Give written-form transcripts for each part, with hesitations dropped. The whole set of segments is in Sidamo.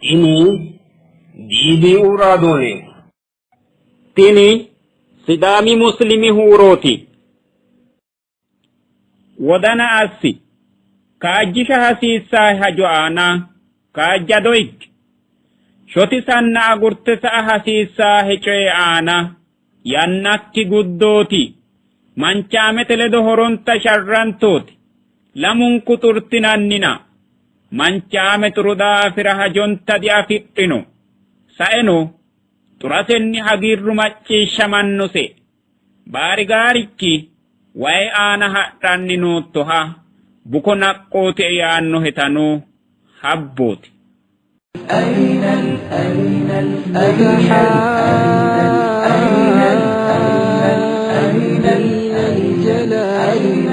Tini DBU raadooneeti. Tini Sidaami Muslimi huurooti. Wodana assi. Kaajjisha hasiissahe hajo aana kaajjado ikki. Shotisanna agurte sa'a hasiissaahe coyi aana yannakki guddooti. Manchaamete ledo horonta sharrantooti. Lamunku xurtinannina. Manchaame xuru daafira hajonta diafidhino. Saeno xurasenni hagiirru macciishshamannose. Baarigaarikki wayi aana ha'ranni noottoha buko naqqootie yaannohetano habbooti. أين ال أين ال أين أين أين أين أين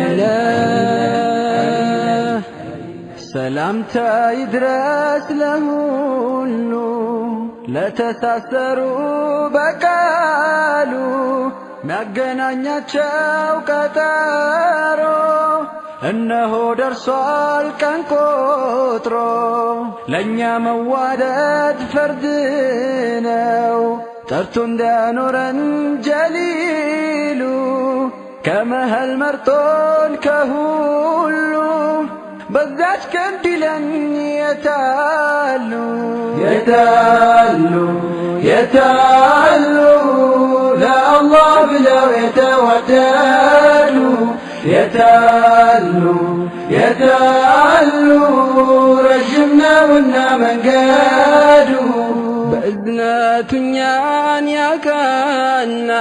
الله ሰላምታ ይድረስ ለሁሉ ለተሳሰሩ በቃሉ ሚያገናኛቸው ቀጠሮ እነሆ ደርሷል ቀን ቆጥሮ ለእኛ መዋደድ ፈርድ ነው ጠርቶ እንዲያኖረን ጀሊሉ ከመሃል መርጦን ከሁሉ በዛች ቀን ቢለን የታሉ የታሉ የታሉ ለአላህ ብለው የተዋደዱ የታሉ የታሉ ረዥም ነውና መንገዱ በእዝነቱ እኛን ያቀና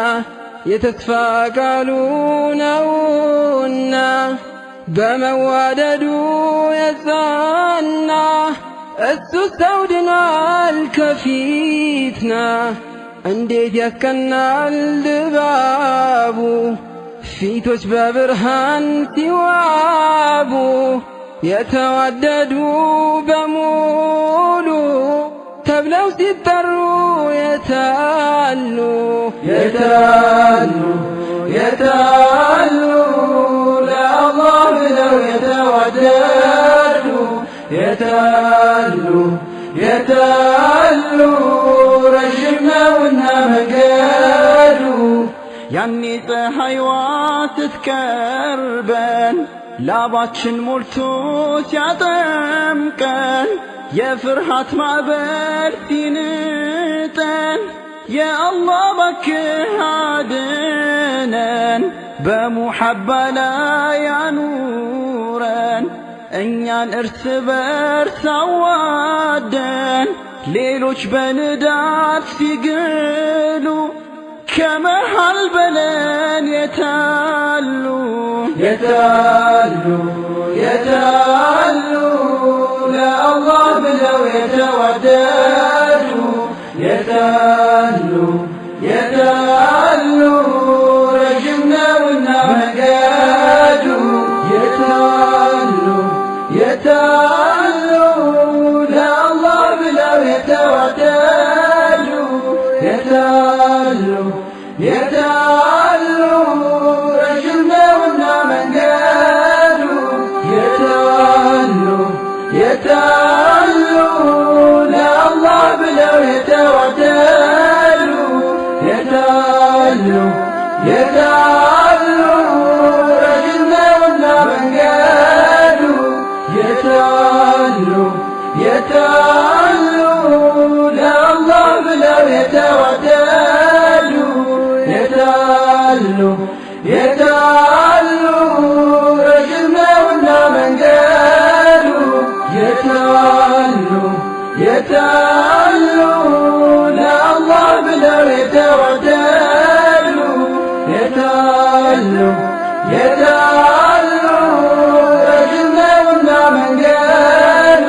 የተስፋ ቃሉ ነውና በመዋደዱ የጸና እሱ ሰው ድኗል ከፊትና እንዴት ያስቀናል ድባቡ ፊቶች በብርሃን ሲዋቡ የተዋደዱ በሙሉ ተብለው ሲጠሩ የታሉ የታሉ የታሉ ለአላህ ብለው የተዋደዱ የታሉ የታሉ ረዥም ነውና መንገዱ ያኔ ፀሐይዋ ስትቀርበን ላባችን ሞልቶ ሲያጠምቀን የፍርሃት ማዕበል ሲንጠን የአላህ ባክህ አድነን በሙሐባ ላይ አኑረን እኛን እርስ በርስ አዋደን ሌሎች በንዳድ ሲግሉ ከመሃል በለን የታሉ የታሉ የታሉ ለአላህ ብለው የተዋደዱ የታሉ የታሉ ረዥም ነውና መንገዱ የታሉ የታሉ ለአላህ ብለው የተዋደዱ የታሉ የታሉ ረዥም ነውና መንገዱ የታሉ የታሉ ለአላህ ብለው የተዋደዱ የታሉ የታሉ ረዥም ነውና መንገዱ የታሉ የታሉ ለአላህ ብለው የተዋደዱ የታሉ የታሉ ረዥም ነውና መንገዱ የታሉ የታሉ ለአላህ ብለው የተዋደዱ የታሉ የታሉ ረዥም ነውና መንገዱ።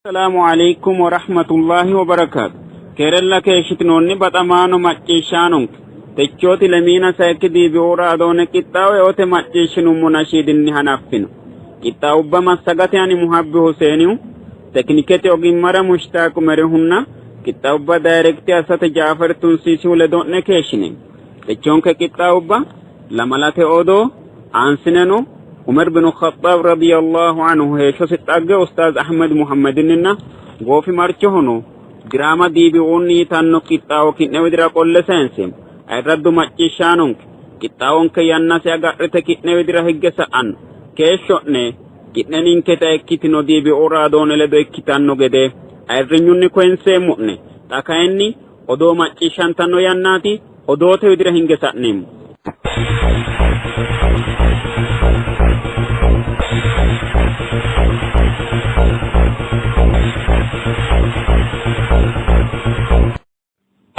Assalaamu alaikum warahmatullahi wabarakaatu. Keerella keeshshitinoonni baxamaano macciishshaanonke techooti lemiina sayikki DBU raadoone qixxaawo eote macciishshinummo nashiidinni hanaffino. Qixxaawubba massagate ani Muhabbi Huseenihu tekinikete ogimmara Mushtaaqu Merihunna qixxaawubba dayirekte assate Jaafer Tunsiisihu ledo'ne keeshshine. Techonke qixxaawubba lamalate odoo aansineno Umer binu Khaxaab radiyallahu anhu heeshshosi xagge Ustaaz Ahmed Muhammedinninna goofimarchohono diraama diibi'unni yitanno qixxaawo ki'ne widira qolle sayinseemmo. Ayirraddu macciishshaanonke qixxaawonke yannase agadhite ki'ne widira higge sa'anno. Keeshsho'ne ki'ne ninketa ikkitino diibi'u raadoone ledo ikkitanno gede ayirrinyunni koyinseemmo'ne. Xa kayinni odoo macciishshantanno yannaati odoote widira hinge sa'neemmo.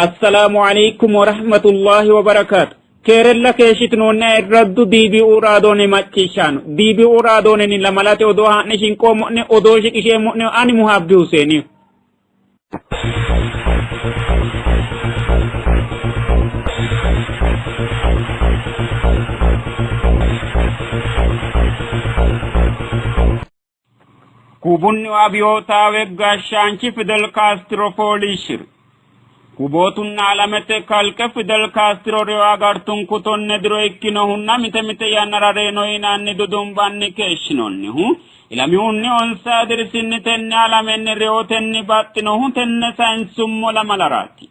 Assalaamu alaikum warahmatullahi wabarakaatu. Keerella keeshshitinoonni ayirraddu DBU raadoone macciishshaano. DBU raadoonenni lamalate odoo haa'ne shinqoommo'ne odoo shiqisheemmo'ne ani Muhaabdi Huseeniho. Kuubunnihu abiyootawe gashshaanchi Fidel Kaastiro fooliishshi'ri. Kuubootunna alamete kalqe Fidel Kaastiro reyo agartunku 10 diro ikkinohunna mite mite yannara reyino yinanni dudumbanni keeshshinoonnihu ilamihunni onsaa dirisinni tenne alamenni reyotenni baxxinohu tenne sayinsummo lamalaraati.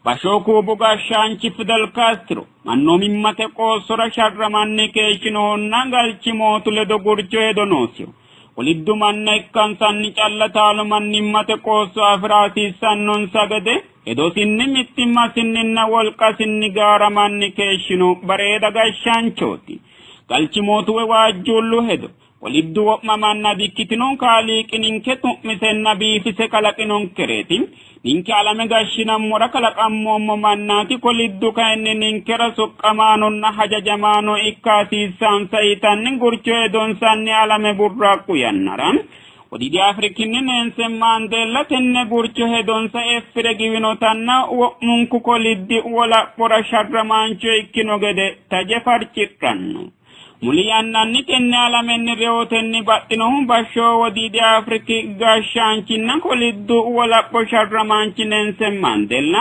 Bashshoo Kuubu gashshaanchi Fidel Kaastiro mannoomimmate qoossora sharramanni keeshshinohonna galchimootu ledo gurcho hedo noosiho. Koliddu manna ikkansanni calla taalo mannimmate qoosso afi'ra hasiissannonsa gede hedosinni mittimmasinninna wolqasinni gaaramanni keeshshino bareeda gashshaanchooti. Galchimootu woy waajjuullu hedo koliddu wo'ma manna dikkitino Kaaliiqi ninke tu'misenna biifise kalaqinonkereeti. Ninke alame gashshinammora kalaqammoommo mannaati. Koliddu kayinni ninkera soqqamaanonna hajajamaano ikka hasiissansa yitanni gurcho hedonsanni alame burraaqqu yannara Wodiidi Afrikinni Nelson Maandeella tenne gurcho hedonsa effire giwinotanna wo'munku koliddi wolaphora sharramaancho ikkino gede taje farcidhanno. Muli yannanni tenne alamenni reyotenni baxxinohu bashshoo Wodiidi Afriki gashshaanchinna koliddu wolapho sharramaanchi Nelson Maandeella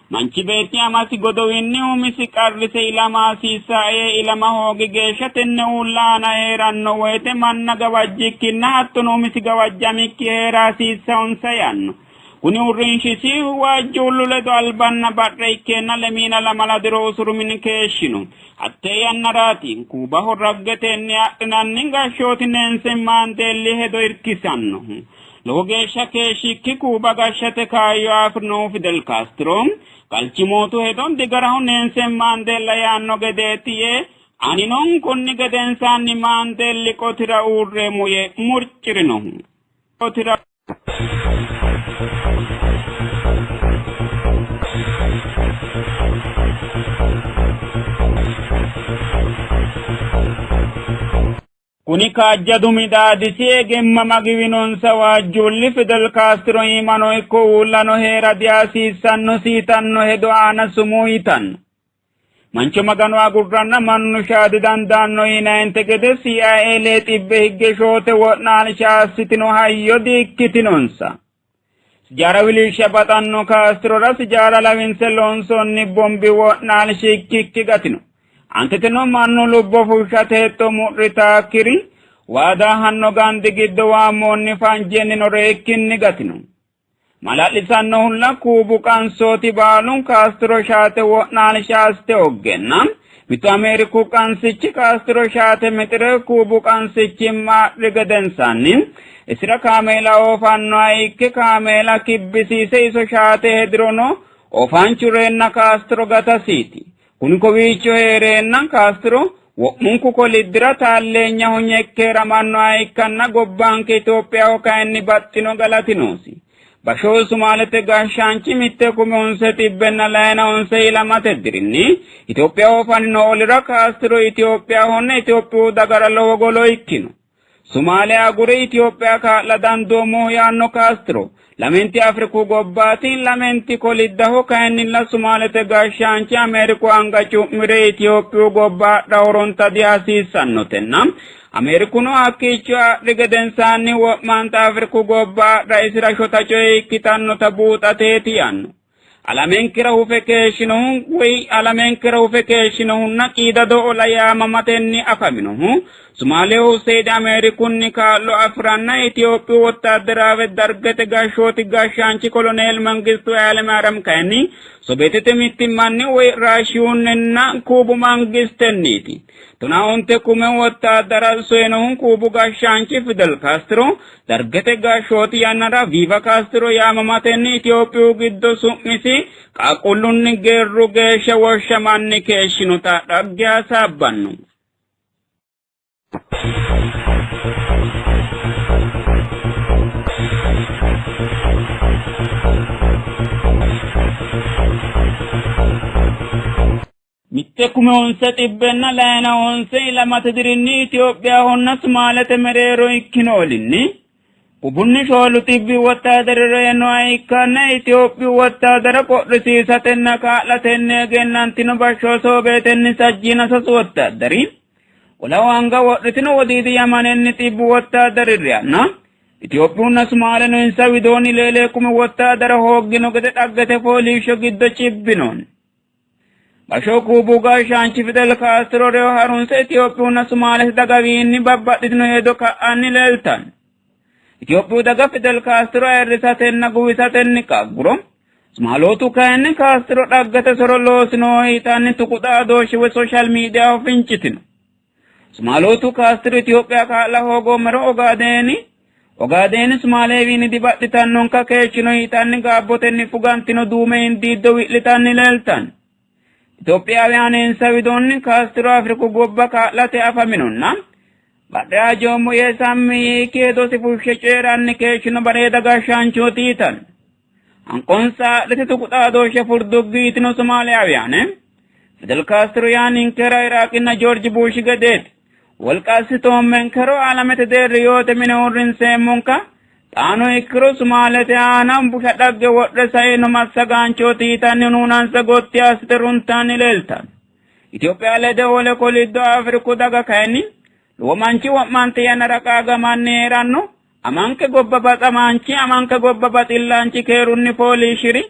manchi beetti amasi godowinni umisi qarrise ilama hasiissae ilama hoogi geeshsha tenne uulla aana hee'ranno woyite manna gawajjikkinna hattono umisi gawajjamikki hee'ra hasiissahonsa yaanno. Kuni uurrinshisi waajjuullu ledo albanna badhe ikkeenna lemiina lamala diro usuru mini keeshshino. Hattee yannaraati Kuubaho raggetenni adhinanni gashshooti Nelson Maandeelli hedo irkisannohu. Lowo geeshsha keeshshikki Kuuba gashshate kaayyo afi'rinohu Fidel Kaastiro galchimootu hedo digaraho Nelson Maandeella yaanno gedeeti yee anino kunni gedensaanni Maandeelli qotira uurreemmo yee murci'rinohu. Qotira Kuni kaajjadu midaadisi egemmama giwinonsa waajjuulli Fidel Kaastiro iimano ikko uullano hee'ra dihasiissannosi yitanno hedo aana sumuu yitanno. Mancho Maganu agurranna mannu shaa didandaanno yinayinte gede CIA lee xibbe higge shoote wo'naalsha assitino hayyo di''ikkitinonsa. Sijaara wiliishsha baxanno Kaastirora sijaara lawinse loonsoonni bombi wo'naalshi ikkikki gatino. Aanteteno mannu lubbo fushshate hexxo mu'ritaakkiri waa daahanno gandi giddo waammoonni fanjennino reekkinni gatino. Mala'lisannohulla Kuubu qansooti baalu Kaastiro shaate wo'naalsha assite hoggenna mittu Ameeriku qansichi Kaastiro shaate mixire Kuubu qansichimma adhi gedensaanni isira kaameela oofannoha ikke kaameela kibbisiise iso shaate hedirono oofaanchu reenna Kaastiro gatasiiti. Kuni kowiicho hee'reenna Kaastiro wo'munku koliddira taalleenyaho nyekkeeramannoha ikkanna gobbanke Itophiyaho kayinni baxxino galati noosi. Bashshoo Sumaalete gashshaanchi 1999 ilamate dirinni Itophiyaho fanino olira Kaastiro Itophiyahonna Itophiyu dagara lowo golo ikkino. Sumaale agure Itophiya kaa'la dandoommohu yaanno Kaastiro. Lamenti Afriku gobbaati, lamenti koliddaho kayinnilla Sumaalete gashshaanchi Ameeriku anga cu'mire Itophiyu gobba adha horonta dihasiissannotenna Ameerikuno hakkiicho adhi gedensaanni wo'manta Afriku gobba adha isira shota coye ikkitannota buuxateeti yaanno. Alamenkera hufe keeshshinohu woy alamenkera hufe keeshshinohunna qiidado ola yaamamatenni afaminohu Somaaliyaho Seyd Ameerikunni kaa'lo afi'ranna Itophiyu wottaaderaawe dargete gashshooti gashshaanchi koloneel Mangistu Hayilemaariyam kayinni Soveetete mittimmanni woy Raashiyunninna Kuubu mangistenniiti. 15 kume wottaadara soyinohu Kuubu gashshaanchi Fidel Kaastiro dargete gashshooti yannara Viiva Kaastiro yaamamatenni Itophiyu giddo su'misi qaaqquullunni geerru geeshsha woshshamanni keeshshinota dhagge hasaabbanno. 1995 ilamate dirinni Itophiyahonna Sumaalete mereero ikkino olinni 4,000 wottaadari reyinoha ikkanna Itophiyu wottaadara qo'risiisatenna kaa'latenni egennantino bashshoo Sooveetenni 63 wottaadari olaho anga wodhitino wodiidi Yamanenni 100 wottaadari reyanna Itophiyunna Sumaaleno insa widoonni 2,000 wottaadara hooggino gede dhaggete fooliishsho giddo cibbinoonni. Bashshoo Kuubu gashshaanchi Fidel Kaastiro reyo harunse Itophiyunna Sumaalete dagawiinni babbaxxitino hedo ka'anni leeltanno. Itophiyu daga Fidel Kaastiro ayirrisatenna guwisatenni qaagguro Sumaalootu kayinni Kaastiro dhaggete soro loosino yitanni tuqu xaadooshshi woy sooshaal miidiyaho fincitino. Sumaalootu Kaastiro Itophiya kaa'la hoogoommero Ogaadeeni Sumaalewiinni dibaxxitannonka keeshshino yitanni gaabbotenni fugantino duume hindiiddo wi'litanni leeltanno. Itophiyaawiyan insa widoonni Kaastiro Afriku gobba kaa'late afaminonna badhe hajoommo yee sammi yiikki hedosi fushshe coyi'ranni keeshshino bareeda gashshaanchooti yitanno. Hanqonsa adhite tuqu xaadooshshe furduggi yitino Somaaliyaawiyane Fidel Kaastiro yaa ninkera Iraaqinna Joorji Buushi gedeeti. Wolqa assitoommenkero alamete deerri yoote mine uurrinseemmonka xaano ikkiro Sumaalete aana busha dhagge wodhe saino massagaanchooti yitanni unuunansa gotti assite runtanni leeltanno. Itophiya lede wole koliddo Afriku daga kayinni lowo manchi wo'mante yannara qaagamanni hee'ranno. Amanke gobba baxamaanchi, amanke gobba baxillaanchi keerunni fooliishshiri,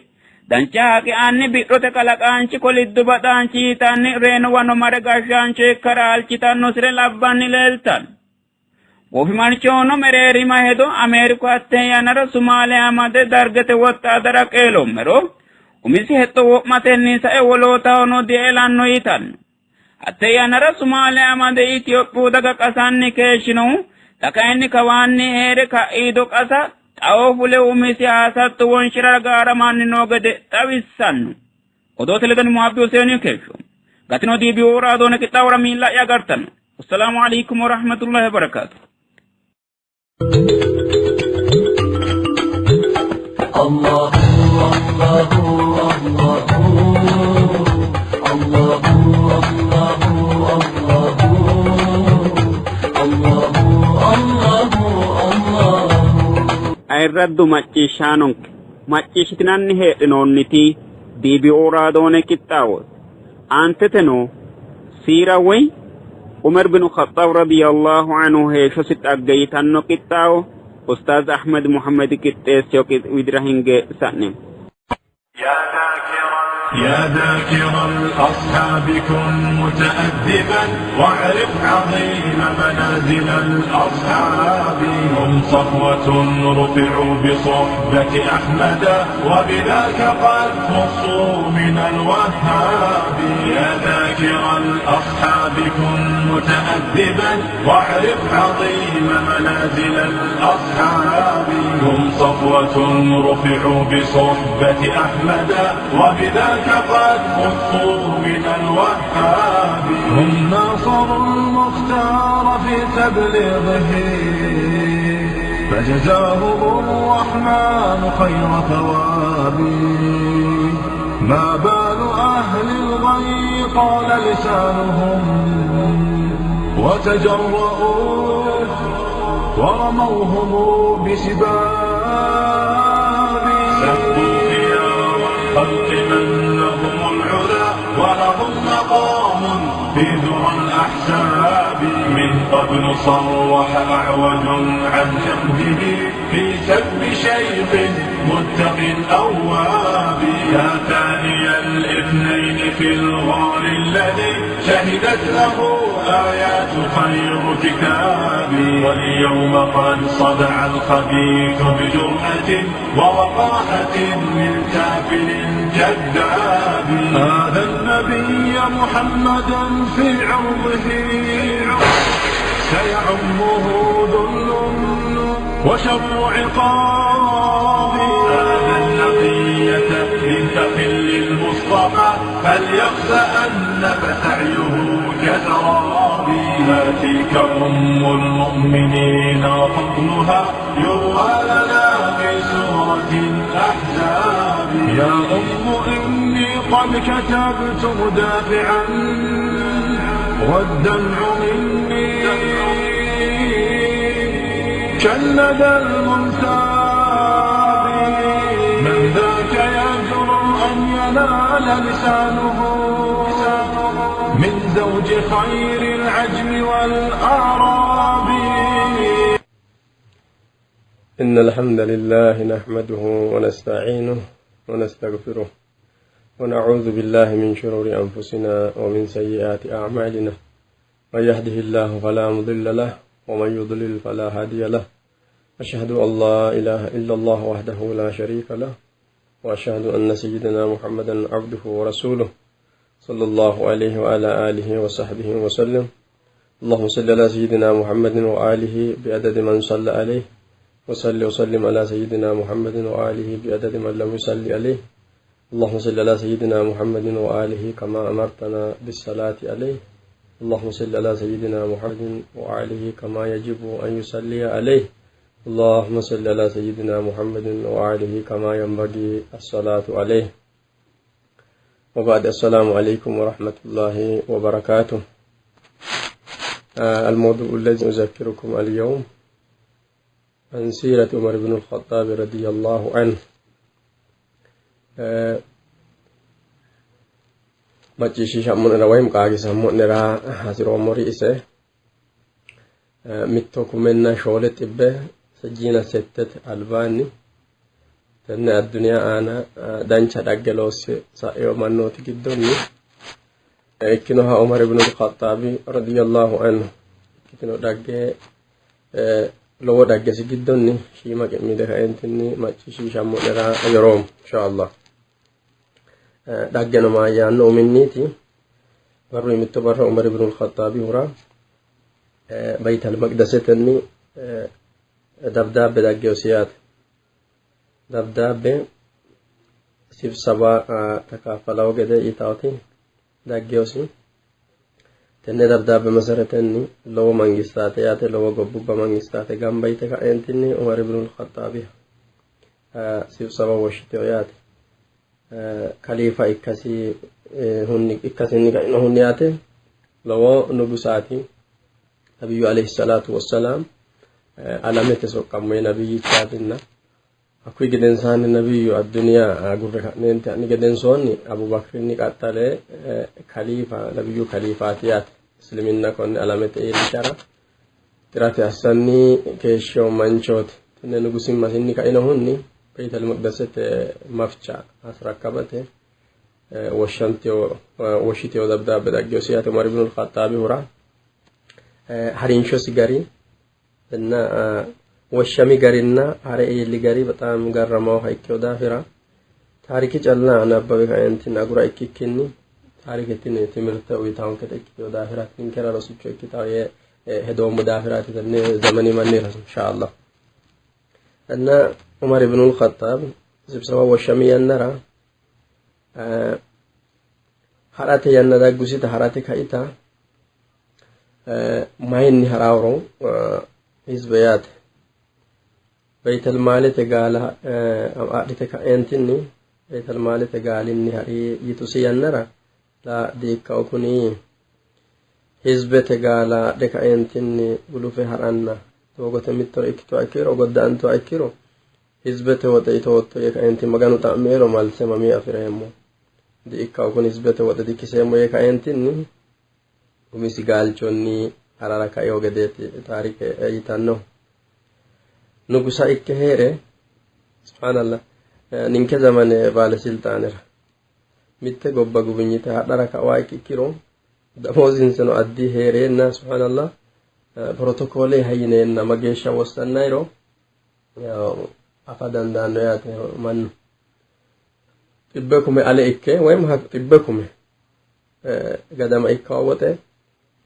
dancha haqi anni bi'rote kalaqaanchi koliddu baxaanchi yitanni reenowano mare gashshaancho ikkara halchitannosire labbanni leeltanno. Goofimarchono mereerima hedo Ameeriku hattee yannara Sumaale amade dargete wottaadara qeeloommero umisi hexxo wo'matenni sae wolootahono dielanno yitanno. Hatte yannara Sumaale amade Itophiyu daga qasanni keeshshinohu xa kayinni kawaanni hee're ka'iido qasa xawo fule umisi hasatto wonshi'rara gaaramanni noo gede xawissanno. Odoote ledo Muhabbi Huseeni keeshsho. Gatino DBO raadoone qixxaawora miilla'ya agartanno. Assalaamu alaikum wa rahmatullahi wa barakaatu. الله الله الله الله الله الله الله الله. Ayirraddu macciishshaanonke macciishshitinanni heedhinoonniti DBO raadoone qixxaawooti. Aanteteno siira woy Umar bin Khaxaab radiyallahu anhu heeshshosi dhagge yitanno qixxaawo Ustaaz Ahmed Muhammad qixxeessiyo widira hinge sa'neemmo. يا ذاكر الأصحاب كن متأدبا واعرف عظيم منازل الأصحاب. هم صفوة رفعوا بصحبة أحمد وبذاك قد خصوا من الوهاب. يا ذاكر الأصحاب كن متأدبا واعرف عظيم منازل الأصحاب. هم صفوة رفعوا بصحبة أحمد وبذاك قد خصوا من الوهاب. هم ناصروا المختار في تبليغه فجزاهم الرحمن خير ثواب. ما بال أهل الغي قال لسانهم وتجرؤوا ورموهم بسباب. سبوا خيار الخلق من لهم العلا ولهم مقام في ذرى الأحساب. من قبل صرح أعوج عن حقده في سب شيخ متق أواب. يا ثاني الاثنين في الغار الذي شهدت له آيات خير كتاب. واليوم قد صدع الخبيث بجرأة ووقاحة من كافر كذاب. هذا النبي محمدا في عرضه سيعمه ذل وشر عقاب. هذا النقية من تقل المصطفى فليخزأن فسعيه كسراب. تلك أم المؤمنين وفضلها يروى لنا في سورة الأحزاب. يا أم إني قد كتبت مدافعا والدمع مني كالندى المنساب. من ذاك يجرؤ أن ينال لسانه من زوج خير العجم والأعراب. إن الحمد لله نحمده ونستعينه ونستغفره ونعوذ بالله من شرور أنفسنا ومن سيئات أعمالنا، من يهده الله فلا مضل له ومن يضلل فلا هادي له. أشهد أن لا إله إلا الله وحده لا شريك له، وأشهد أن سيدنا محمدا عبده ورسوله صلى الله عليه وعلى آله وصحبه وسلم. اللهم صل على سيدنا محمد وآله بعدد من صلى عليه، وصل وسلم على سيدنا محمد وآله بعدد من لم يصل عليه. اللهم صل على سيدنا محمد وآله كما أمرتنا بالصلاة عليه. اللهم صل على سيدنا محمد وآله كما يجب أن يصلي عليه. اللهم صل على سيدنا محمد وآله كما ينبغي الصلاة عليه. وبعد، السلام عليكم ورحمة الله وبركاته. الموضوع الذي أذكركم اليوم عن سيرة عمر بن الخطاب رضي الله عنه. Macciishshammo'nera woy qaagisammo'nera hasi'roommori ise 1408 albaanni tenne addunyaa aana dancha dhagge loosse sa'eyo mannooti giddonni ikkinoha Umar ibn al-Khattabi radiyallahu anhu ikkitino dhagge lowo dhaggesi giddonni shiima qi'mide kaentinni macciishshammo'nera yoroommo inshallah. Dhaggeno maayyaanno uminniiti barru mitto barra Umar ibn al-Khattabi hura Bayt al-Maqdasetenni dabdaabbe dhaggeyosi yaate. Dabdaabbe sibsaba takaffalawo gede yitaati dhaggeyosi. Tenne dabdaabbe meseretenni lowo mangistaate yaate, lowo gobbubba mangistaate gamba yite ka'eentinni Umar ibn al-Khattabi sibsaba woshshiteyo yaate. Kaliifa ikkasinni kainohunni yaate lowo nugusaati nabiyyu alayhi salaatu wassalaam alamete soqqammoye nabiyyichaatinna hakkuyi gedensaanni nabiyyu adduniya agurre ka'neenti ha'ni gedensoonni Abubakrinni qaxxale kaliifa nabiyyu kaliifaati yaate. Isliminna konne alamete iillishara xirate assanni keeshshewo manchooti. Tenne nugusimmasinni kainohunni Bayt al-Maqdasete mafcha asrakkabate woshshiteyo dabdaabbe dhaggeyosi yaate Umar ibn al-Khattabi hura harinshosi gari እና woshshami garinna hare iilli gari በጣም garramaoha ikkeyo daafira taariki calla nabbawe kaentinni agura ikkikkinni taarike tini timirte uyitawonkete ikkiteyo daafira ninkera rosicho ikkitawo yee hedoommo daafiraati tenne zamani mannira inshallah. እና ዑመር ኢብኑ አልኸጣብ ስብሰባ woshshami yannara harate yanna daggusita harate kaita mayinni harawro hizbe yaate beytelmaalete gaala adhite ka'eentinni beytelmaalete gaalinni hari yitusi yannara la diikkao kuni hizbete gaala adhe ka'eentinni gulufe haranna doogote mittore ikkituha ikkiro godda'antuha ikkiro hizbete woxe itootto yee ka'eenti maganu xa'meero malse mamii afireemmo diikkao kun hizbete woxe dikkiseemmo yee ka'eentinni umisi gaalchonni Harara kaeo gedeeti taarike yitannohu. Nugusa ikke hee're, subhaanallah, ninke zamane baalesilxaanera mitte gobba gubinyite hadhara ka'wa ikkiro damoozinseno addi hee'reenna, subhaanallah, protokole hayineenna mageeshsha wossannayiro afa dandaanno yaate. Mannu 100,000 ale ikke woyim 100,000 gadama ikkawo woxe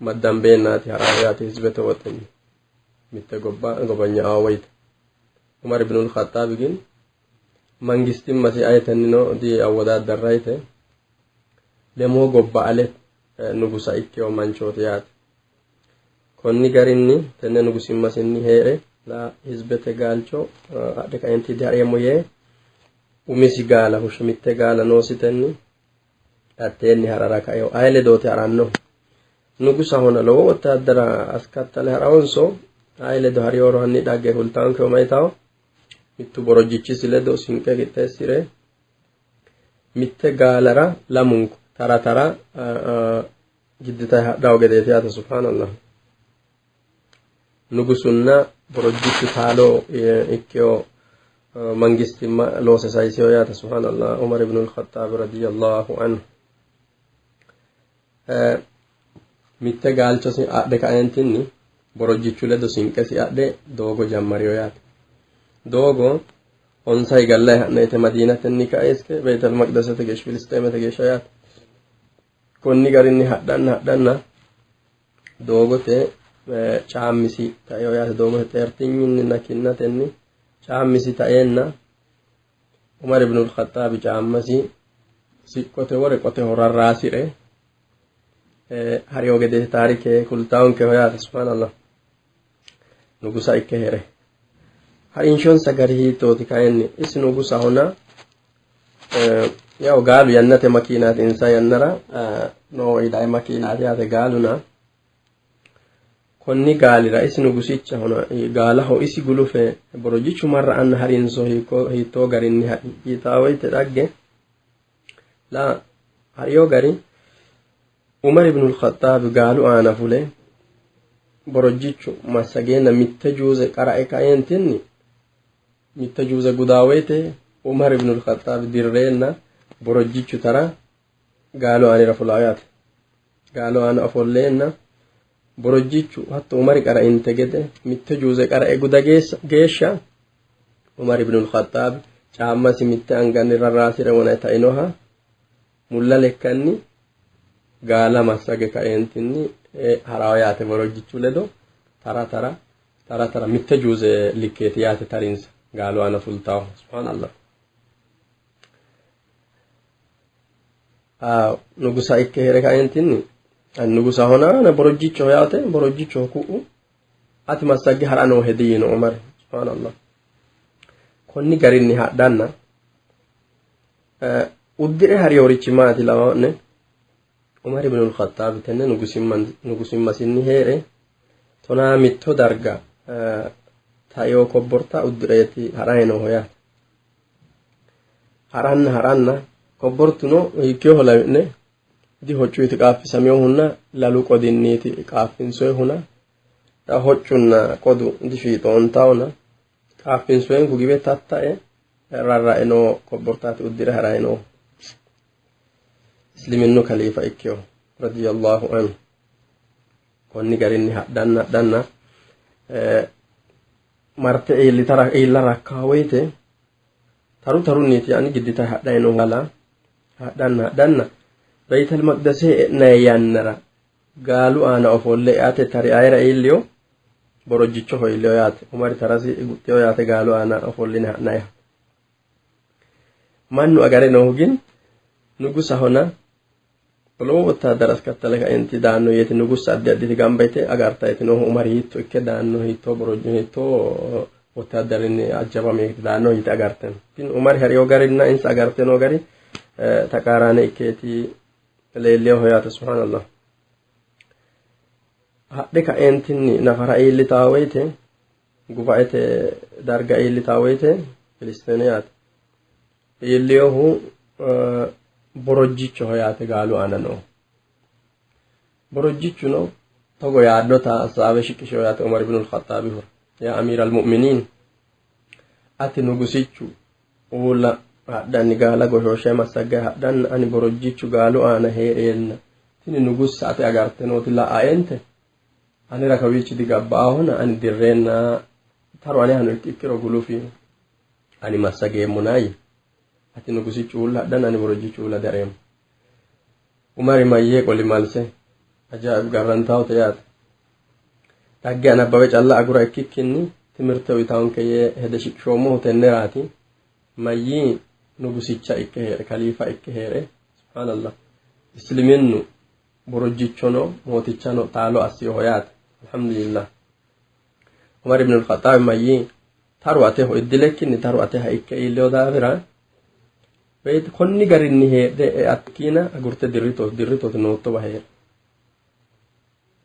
maddambeennaati harawo yaate, hizbete woxenni mitte gobba gobanya'awo woyte. Umar ibnul Khaxaabi gin mangistimmasi ayetennino di awwodaaddarrayite lemoo gobba ale nugusa ikkewo manchooti yaate. Konni garinni tenne nugusimmasinni hee're la hizbete gaalcho adhe kaenti dihareemmo yee umisi gaala hushe mitte gaala noositenni hatteenni harara kaeo. Aye ledooti harannohu? Nugusahona lowo wottaaddara askattale harawonso aye ledo hariyoro hanni dhagge kultaankeho mayitawo? Mittu borojjichisi ledo sinqe qixxeessire mitte gaalara lamunku tara tara gidditayi hadhawo gedeeti yaate. Subhaanallah, nugusunna borojjichu taalo ikkewo mangistimma loose sayisewo yaate. Subhaanallah, Umar ibn al-Khattab radiyallahu anhu mitte gaalchosi adhe kaentinni borojjichu ledo sinqesi adhe doogo jammariyo yaate. Doogo onsa higallayi ha'nayite Madiinatenni kae iske Beetal Maqdasete geeshsha, Filisxeemete geeshsha yaate. Konni garinni hadhanna hadhanna doogote caammisi taeo yaate. Doogote xeertinyinninna kinnatenni caammisi taeenna Umar ibn al-Khaxaabi caammasi siqqote wore qoteho rarraasire hariyo gede taarike kultaankeho yaate. Subhaanallah, nugusa ikke heere harinshonsa gari hiittooti? Kayinni isi nugusahona yaw gaalu yannate makiinaati, insa yannara noo idaye makiinaati yaate gaaluna. Konni gaalira isi nugusichahona gaalaho isi gulufe borojjichu marra anna harinso hiittoo garinni hadhi yitaa woyte, dhagge la hariyo gari Umar ibn al-Khattab gaalu aana fule borojjichu massageenna mitte juuze qara'e kaeentinni mitte juuze gudaa woyte Umar ibn al-Khattab dirreenna borojjichu tara gaalu aanira fulaa yaate. Gaalu aana ofolleenna borojjichu hatto Umari qara'inte gede mitte juuze qara'e guda geeshsha Umar ibn al-Khattab caammasi mitte anganni rarraasire wona tainoha mulla lekkanni gaala massage kaeentinni harawo yaate. Borojjichu ledo tara tara tara tara mitte juuze likkeeti yaate tarinsa gaalu aana fultawo. Subhaanallah, nugusa ikke heere kaeentinni nugusahona borojjichoho yaate, borojjichoho ku'u ati massagge hara noohe diyiino Umar. Subhaanallah, konni garinni hadhanna uddire hariyorichi maati lawaa'ne? Umar ibn al-Khattab tenne nugusimmasinni hee're 11 darga taeo kobborta uddireeti harayi nooho yaate. Haranna haranna kobbortuno hiikkiyoho lawi'ne? Di hoccuyti qaaffisaminohunna lalu qodinniiti qaaffinsoyihuna, hoccunna qodu difiixoontawona qaaffinsoyinku giwe tatta'e rarra'e noo kobbortaati uddire harayi noohu, isliminnu kaliifa ikkeho radiyallahu anhu. Konni garinni hadhanna hadhanna marte iillitara iilla rakkaa woyte taru tarunniiti yaani giddita hadhayi noo gala hadhanna hadhanna Beetal Maqdasee e'nayi yannara gaalu aana ofolle eate tari ayera iilliyo? Borojjichoho iilliyo yaate. Umari tarasi guxxiyo yaate. Gaalu aana ofolline ha'nayiha mannu agare noohu gin nugusahona lowo wottaaddara askattale kaenti daanno yeeti nugussa addi additi gamba yite agartayiti noohu. Umari hiitto ikke daanno, hiittoo borojjo hiittoo wottaaddarinni ajjabame daanno yite agarte no. Gin Umari hariyo garinna insa agarte noo gari taqaaraane ikkeeti leelliyoho yaate. Subhaanallah, hadhe kaeentinni nafara iillitaa woyte, gubaete darga iillitaa woyte, Filisxeene yaate, iilliyohu borojjichoho yaate. Gaalu aana noohu borojjichuno Togo yaannota assaawe shiqishiho yaate Umar ibn al-Khaxaabihura. Yaa amiira al-mu'miniin ati nugusichu uulla hadhanni gaala goshooshshe massaggayi hadhanna ani borojjichu gaalu aana hee'reenna tini nugussa ate agarte nooti la'aente anera kawiichi digabbaahona ani dirreenna taru anehano ikkiro gulufi ani massageemmona yii. Ati nugusichu uulla hadhanna ani borojjichu uulla dihareemmo. Umari mayyee qoli malse ajaa'ib garrantawote yaate. Dhagge anabbawe calla agura ikkikkinni timirte uyitaanke yee hede shiqishoommohu tenneraati. Mayyii nugusicha ikke hee're kaliifa ikke hee're subhaanallah isliminnu borojjichono mootichano taalo assiyoho yaate. Alhamdulillah. Umar ibn al-Khattab mayyii taru ateho iddilekkinni taru ateha ikke iilleyo daafira konni garinni heedhe e'akkiina agurte dirritooti dirritooti noottowa hee're.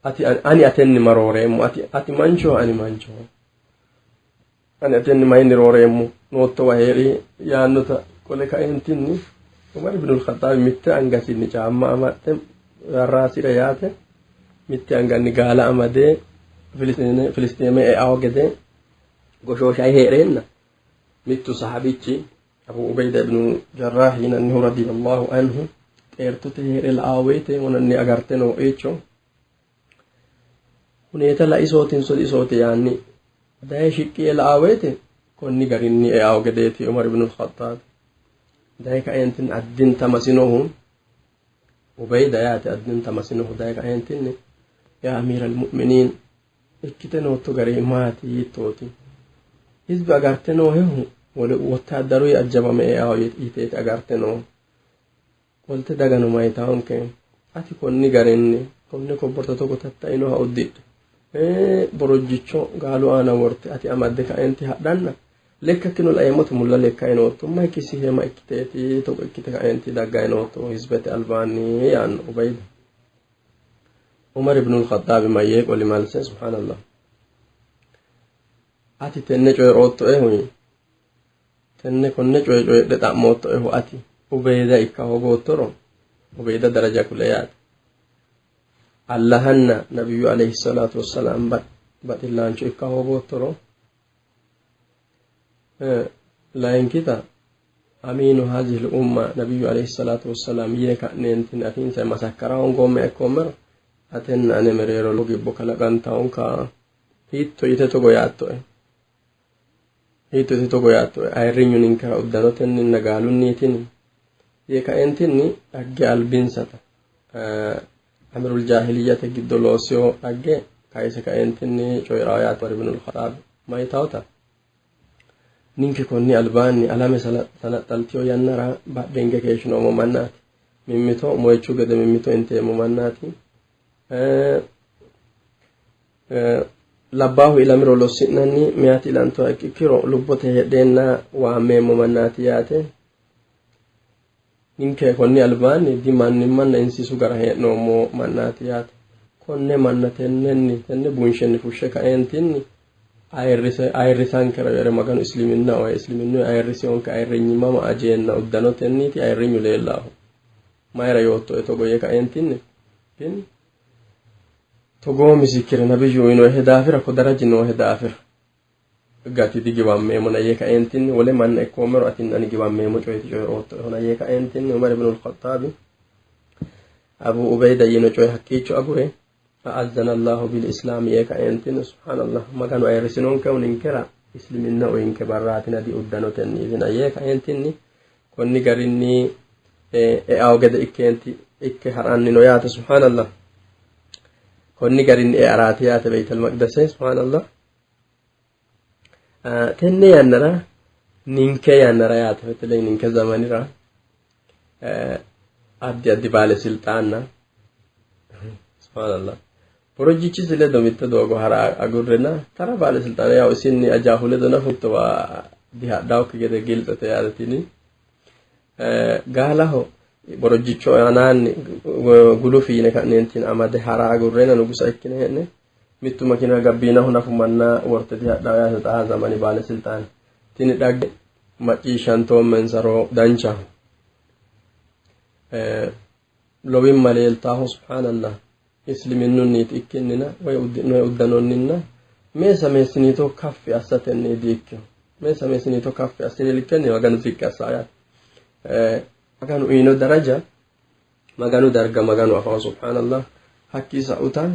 Ati ani atenni marooreemmo ati ati manchoho ani manchoho ani atenni mayinni rooreemmo noottowa hee'ri yaannota qole kaentinni Umar ibn al-Khattab mitte angasinni caamma amaxxe raasire yaate mitte anganni gaala amade Filisxeeme e'awo gede goshooshayi hee'reenna mittu sahabichi Abu Ubeyda ibnu Jarrah yinannihu radiyallahu anhu xeertote hee're la'awo woyte wonanni agarte noo eecho huneeta laisootinso disooti yaanni daye shiqqi yee la'awo woyte konni garinni eawo gedeeti Umar ibn al-Khattab daye kaentinni addinta masinohu Ubeyda yaate addinta masinohu daye kaentinni yaa amiira al-mu'miniin ikkite nootto gari maati hiittooti hizbi agarte noohehu wole wottaaddaruyi ajjabame eawo yiteeti agarte noohu qolte dagano mayitaanke ati konni garinni konne kobborta togo tattainoha uddidhe borojjicho gaalu aana worte ati amadde kaenti hadhanna lekkakkino laeemmote mulla lekkayi nootto mayi kisihe ma ikkiteeti togo ikkite kaenti daggayi nootto hizbete albaanni yaanno Ubayda. Umar ibn al-Khattab mayyee qoli malse subhaanallah ati tenne coyi'roottoehu tenne konne coye coyidhe xa'moottoehu ati Ubeyda ikka hoogoottoro Ubeyda daraja kule yaate. Allahanna nabiyyu alayhi salaatu wassalaam baxillaancho ikka hoogoottoro layinkita amiinu hazihi l-umma nabiyyu alayhi salaatu wassalaam yine ka'neentinni afiinsa masakkara hoongoomme ikkoommero atenna ane mereero lowo gibbo kalaqantaonka hiitto yite togo yaattoe hiitto yite togo yaattoe ayirrinyu ninkera uddanotenninna gaalunniitini yee kaentinni dhagge albinsata amirul jaahiliyyate giddo loosiyo dhagge kayise kaentinni coyi'rawo yaate Umar ibn al-Khattab mayitawota ninke konni albaanni alame sanaxxaltiyo yannara badhenge keeshshinoommo mannaati mimmito moyichu gede mimmito inteemmo mannaati labbaahu ilamiro lossi'nanni meyaati ilantuha ikkiro lubbote heedheenna waammeemmo mannaati yaate. Ninke konni albaanni dimannimmanna insiisu gara hee'noommo mannaati yaate. Konne manna tennenni tenne bunshenni fushshe kaentinni ayirrisankera yere Maganu isliminna oye isliminnu ayirrisiyonke ayirrinyimma ma ajeenna uddanotenniiti ayirrinyu leellaahu mayira yoottoe togo yee kaentinni tin togoo misikire nabiyyu uyinohe daafira ko daraji noohe daafira gati digiwammeemmona yee kaentinni wole manna ikkoommero atinni ani giwammeemmo coyeeti coyi'roottoehona yee kaentinni Umar ibn al-Khattab Abu Ubeyda yiino coye hakkiicho agure a'azzana Allahu bil islaami yee kaentinni subhaanallah Maganu ayirrisinonkehu ninkera isliminna uyinke barraatina di uddanotenniitina yee kaentinni konni garinni eawo gede ikkeenti ikke ha'ranni no yaate subhaanallah konni garinni earaati yaate Beytel Maqdese subhaanallah. Tenne yannara ninke yannara yaate beteley ninke zamanira addi addi baale silxaanna subhaanallah borojjichisi ledo mitte doogo hara agurrena tara baale silxaana yaw isinni ajaahu ledo nafu mittowa dihadhaokki gede giltsete yaate tini gaalaho borojjicho aanaanni gulufi yine ka'neentin amade hara agurrena nugusa ikkine hee'ne mittu makina gabbiinaho nafu manna worte dihadhawo yaate xaa zamani baale silxaane tini dhagge macciishshantoommensaro danchaho lowimma leeltaaho subhaanallah Isliminnunniti ikkinnina woy uddi'noyi uddanonninna meessa meessiniito kaffi assatenni diikkino. Meessa meessiniito kaffi assine likkenni Maganu ziqqi assaa yaate. Maganu uyino daraja Maganu darga Maganu afawo subhaanallah. Hakkii sa'uta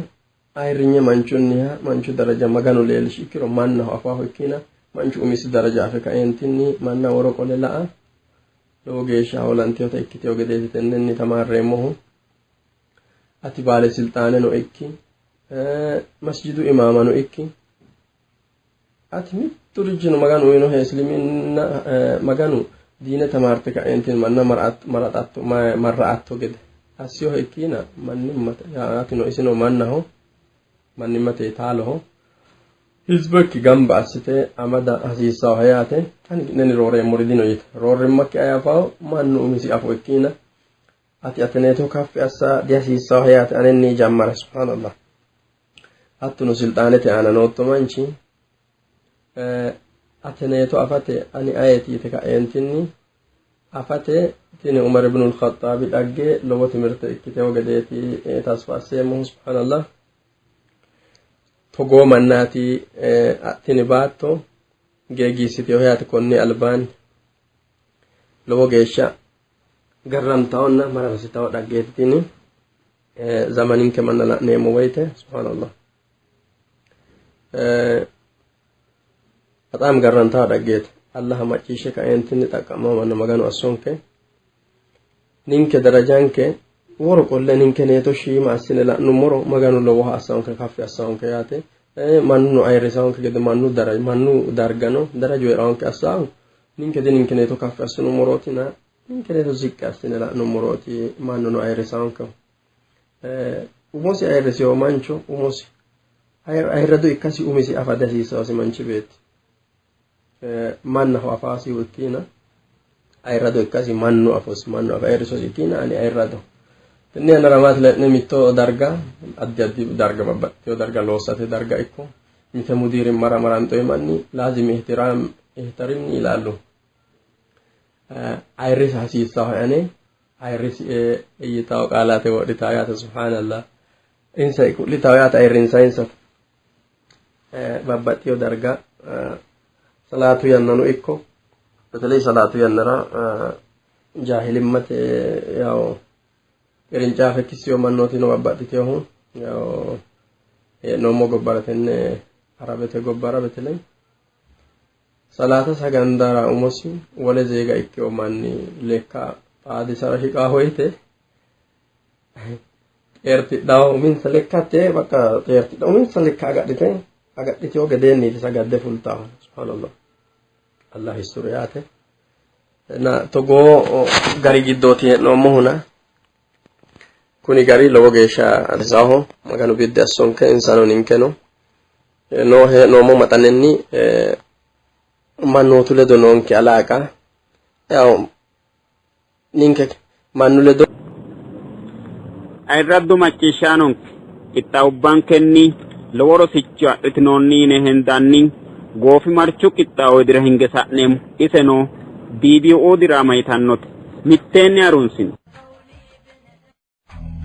ayirrinye manchunniha manchu daraja Maganu leellishi ikkiro mannaho afaho ikkina manchu umisi daraja afe kaeentinni manna woro qole la'a lowo geeshsha hoolantinota ikkiteyo gedeeti tennenni tamaarreemmohu. Ati baale silxaaneno ikki masjidu imaamano ikki ati mitturichino Maganu uyinohe isliminna Maganu diine tamaarte kaeentinni manna maraxatto marra'atto gede assiyohe ikkina mannimmate atino isino mannaho mannimmate taaloho hizbekki gamba assite amada hasiissaho yaate. Ani ki'nenni rooreemmori dino yite roorrimmakki ayi afawo mannu umisi afo ikkina ati ateneeto kaffi assa dihasiissaho yaate anenni jammare subhaanallah. Hattono silxaanete aana nootto manchi ateneeto afate ani ayeeti yite kaeentinni afate tini Umar ibn al-Khattabi dhagge lowo timirte ikkiteyo gedeeti tasfa asseemmohu subhaanallah. Togoo mannaati tini baatto geegiissiteyo yaate konni albaanni lowo geeshsha garrantaonna mararsitawo dhaggeeti tini zamaninke manna la'neemmo woyte subhaanallah. Bexaam garrantawo dhaggeeti. Allaha macciishshe kaeentinni xaqqa'mawo manna Maganu assonke. Ninke darajanke woro qolle ninkeneeto shiima assine la'nummoro Maganu lowoha assawonke kaffi assawonke yaate. Mannuno ayirrisawonke gede mannu daraja mannu dargano daraju heerawonke assawu ninke dininkeneeto kaffi assinummorootina ninkeneeto ziqqi assine la'nummorooti mannuno ayirrisawonkehu. Umosi ayirriseyo mancho umosi ayirrado ikkasi umisi afa dihasiissawasi manchi beetti. Mannaho afaasihu ikkina ayirrado ikkasi mannu afosi mannu afe ayirrisosi ikkina ani ayirrado. Tenne yannara maati la'ne mitto darga addi addi darga babbaxxiteyo darga loossate darga ikko mite mudiirimmara maranxoyi manni laazimi ihtiraam ihtarimni ilaallu. Ayirrisa hasiissaho ane ayirrisie yitawo qaalaate wodhitawo yaate subhaanallah. Insa ku'litawo yaate ayirrinsa insa babbaxxiyo darga salaatu yannano ikko በተለይ salaatu yannara jaahilimmate yaw qirincaafe kisiyo mannootino babbaxxiteyohu yaw hee'noommo gobbara tenne Arabete gobbara በተለይ salaata sagandara umosi wole zeega ikkeyo manni lekka xaadisara shiqaa woyte xeertidhawo uminsa lekkate bakka xeertidha uminsa lekka agadhite agadhiteyo gedeenniiti sagadde fultawo subhaanallah. Allah yisturu yaate. Na togoo gari giddooti hee'noommohuna kuni gari lowo geeshsha hasiisaho Maganu biddi assonke insano ninkeno noo hee'noommo maxanenni mannootu ledo noonke alaaqa yaw ninke mannu ledo Ayirraddu macciishshaanonke qixxaawubbankenni lowo rosicho adhitinoonni yine hendanni goofimarchu qixxaawo widira hinge sa'neemmo. Iseno DBO diraama yitannote mitteenni harunsino.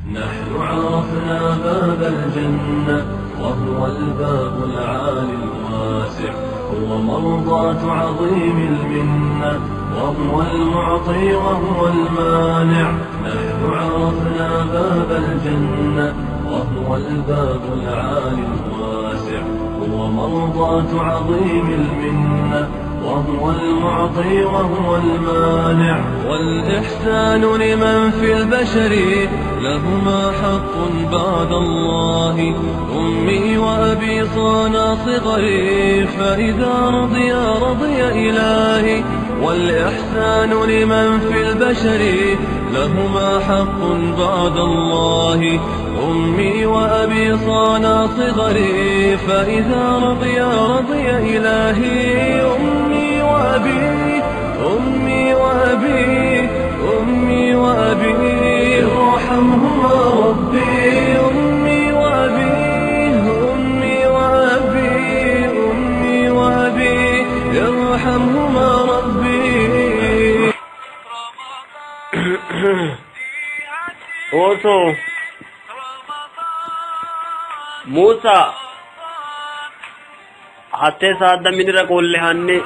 نحن عرفنا باب الجنة وهو الباب العالي الواسع هو مرضاة عظيم المنة وهو المعطي وهو المانع نحن عرفنا باب الجنة وهو الباب العالي الواسع هو مرضاة عظيم المنة وهو المعطي وهو المانع والإحسان لمن في البشر لهما حق بعد الله أمي وأبي صانا صغري فإذا رضي رضي إلهي والإحسان لمن في البشر لهما حق بعد الله أمي وأبي صانا صغري فإذا رضي رضي إلهي أمي وأبي أمي وأبي أمي وأبي ارحمهما ربي أمي وأبي أمي وأبي أمي وأبي ارحمهما ربي. Ooso Muusa hattee saadda minira qolle hanni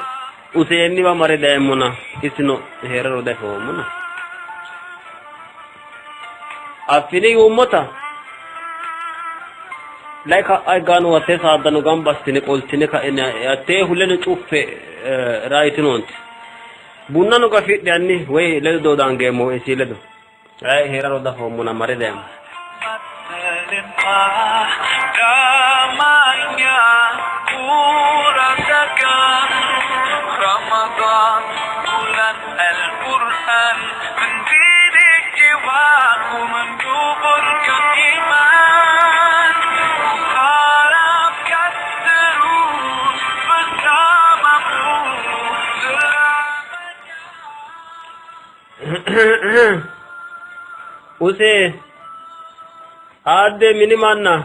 Useenniwa mare dayemmona isino hee'raro dafoommona. Affini yuummota lai ka'a higgaano hattee saaddano gamba assine qoltine ka'ine hattee huleno cuffe raayitinoonte. Bunnano gafidhe hanni woy ledo doodangeemmo isi ledo. Ai hee'raro dafoommona mare dayemmo. Melimpah damainya ku rasakan Ramadan bulan Al-Quran mendidik jiwaku menduburkan iman harapkan terus bersamamu selamanya. Use aadde mini manna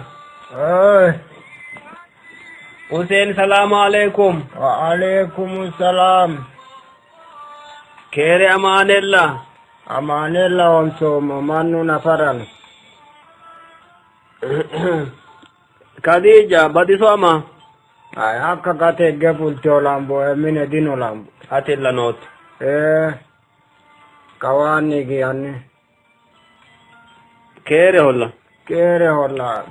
Useen salaamu alaikum. Wa alaikum salam. Keere amaanella. Amaanella onsoommo mannu nafaran. Khadija badiso ama. Ay hakka gate higge fulte olambo e mine dino lambo. Atilla nootto. Ee kawaanni higi hanni. Keereholla. Keereholla.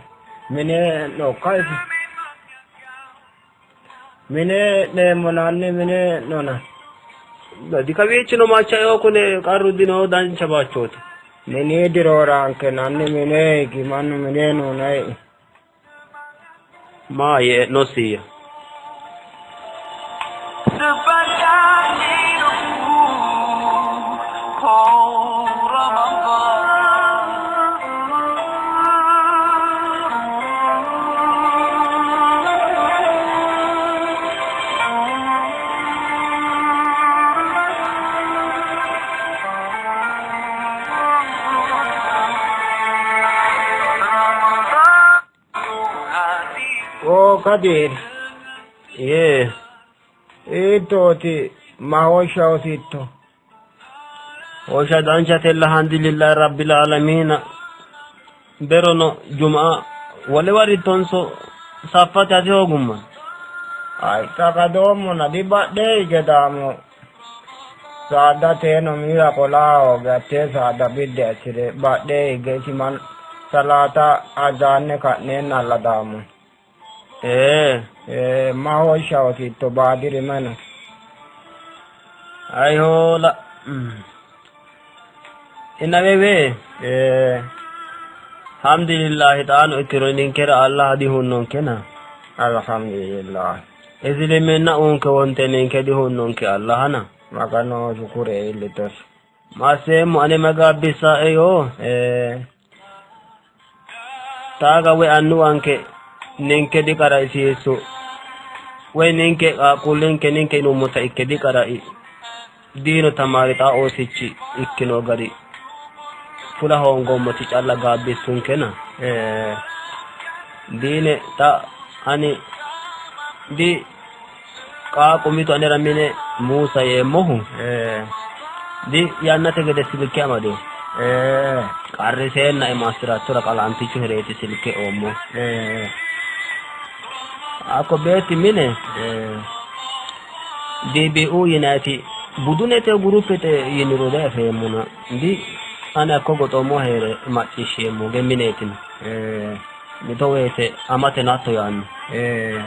Mine no kaisi. Mine hee'neemmona hanni mine hee'nona. Dikawiichino machaeo kune qarru dino dancha bayichooti. Mini diroorankena hanni mine higi mannu mine noona ei. Maayye e'nosiyya. Sepanjang hidupku, oh Ramadan. Oo Kadir. Yee. Hiittooti ma hoshsha hositto? Hoshsha danchatella alhamdulillahi rabbil aalamiina. Berono juma wolewa rittonso saffate hasi hoogumma. Ay xaqadoommona dibadhe hige daammo. Saada teeno minira qola hooge hattee saada biddi assire badhe hige isi salaata azaanne ka'neennalla daammo. Ee. Ee ma hoshsha hositto baadiri mayi no? Ay hoola. Inawewe. Ee. Alhamdulillahi xaano ikkiro ninkera Allah dihunnonkena. Alhamdulillah. Isiliminna uunke wonte ninke dihunnonke Allahana. Maganoho shukure iillitosi. Masseemmo ane magaabbissae yoo. Ee. Taaga woy annuwanke ninke diqaraisiissu woy ninke qaaqquullinke ninke yinummota ikke diqarai diino tamaari xaa oosichi ikkino gari fula hoongoommoti calla gaabbissunkena. Ee. Diine xa ani di qaaqu mitu anera mine Muusa yeemmohu. Ee. Di yannate gede silke amadino. Ee. Qarriseennae maassirattora qalaantichu hereeti silke oommo. Ee. Hakko beetti mine Ee. DBU yinayiti budunete gurupete yiniro diafeemmona di ani hakko goxoommo hee're macciishsheemmo ge mineetina. Ee. Mito woyte amateno hatto yaanno. Ee.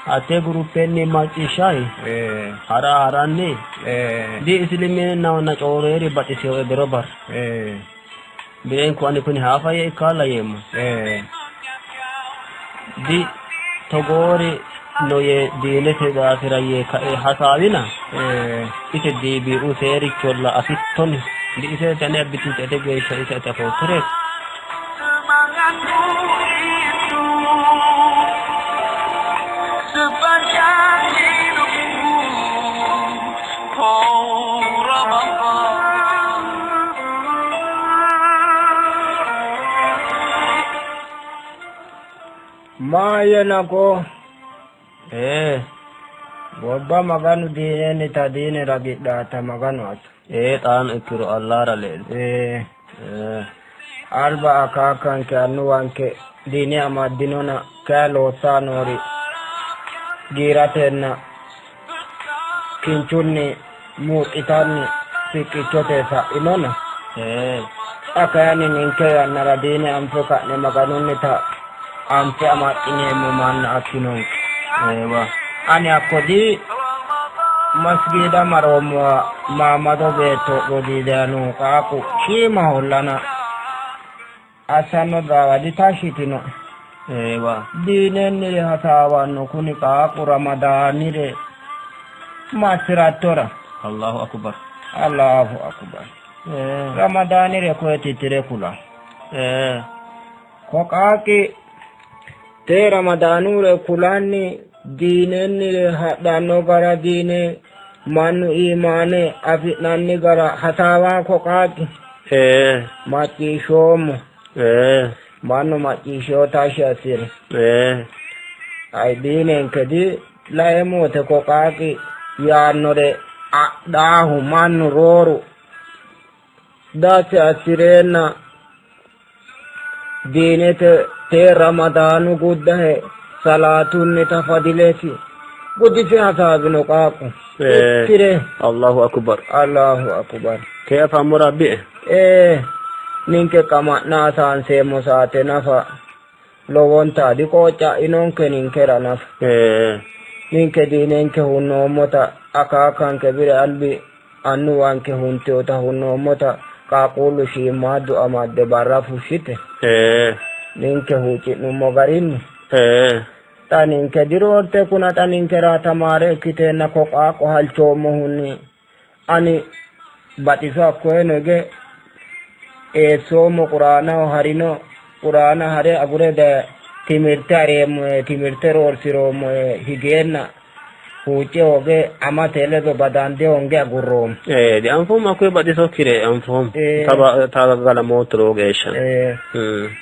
Hattee gurupenni macciishshayi Ee. hara haranni Ee. di isiliminahonna cooreeri baxiseyoe bero barra. Ee. Birenku ani kuni haafa yee ikkaalla yeemmo. Ee. Di togoori no yee diinete daafira yee kae hasaawina. Ee. Ise DBU seericholla afittoni di iseeti ane abbitinte ete geeshsha ise ate afoottoreeti. Semangatku itu sepanjang hidupku, oh Ramadan. Maayyena ko Ee. gobba Maganu diinennita diine ragidhaata Maganu asso. Ee xaano ikkiro Allahra leelto. Ee. Ee. Alba akaakkanke annuwanke diine amaddinona kayi loossaa noori giiratenna kinchunni muuqitanni siqqichote sa'inona. Xa kayinni ninke yannara diine anfe ka'ne Maganunnita anfe amaxxineemmo manna assinonke. Eewa. Ani hakko di masgiida maroommowa Maamado beetto rodiidayano qaaqqu shiimahollana assanno daawa ditashshitino. Eewa. Diinennire hasaawanno kuni qaaqqu Ramadaanire massirattora. Allahu akbar. Allahu akbar. Ramadaanire koye tittire kula. Ko qaaqqi te Ramadaanure kulanni diinennire hadhanno gara diine mannu iimaane afi'nanni gara hasaawaa ko qaaqqi. Macciishshoommo. Mannu macciishsheyo tashshi assire. Ayi diinenke di laeemmo wote ko qaaqqi yaannore adhaahu mannu rooru dassi assireenna diinete te Ramadaanu guddahe salaatunnita fadilesi gudise hasaawino qaaqqu. Ittire. Allahu akbar. Allahu akbar. Kee afammora abbi'e. Ninke qama'na hasaanseemmo saate nafa lowonta diqoocca'inonke ninkera nafa. Ninke diinenke hunnoommota akaakkanke bire albi annuwanke huntewota hunnoommota qaaqquullu shiimmaaddu amadde barra fushshite. Ninke huucci'nummo garinni. Xa ninke diroorte kuna xa ninkera tamaare ikkiteenna ko qaaqqo halchoommohunni ani baxiso hakkoyeno hige eessoommo quraanaho harino quraana hare agure daye timirte hareemmoe timirte roorsiroommoe higeenna huucce hooge amate ledo badande honge agurroommo. Dianfoommo hakkoye baxisokkire anfoommo. Taba galamootto lowo geeshsha.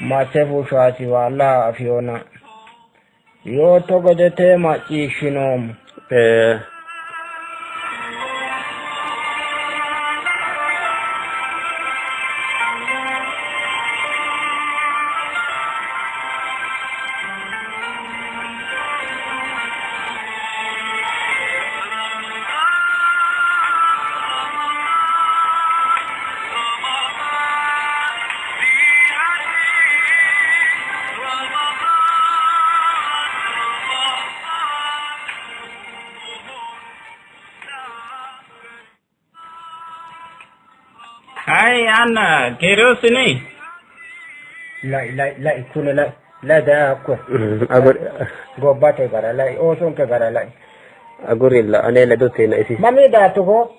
Masse fushshaati waalla afiyona yootto gede te macciishshinoommo. Hi Anna, keerosini? Lai lai lai kune lai lai daye hakkoye. Gobbate gara lai oosonke gara lai. Agurilla ane ledo teena isi. Mamii daatto ko?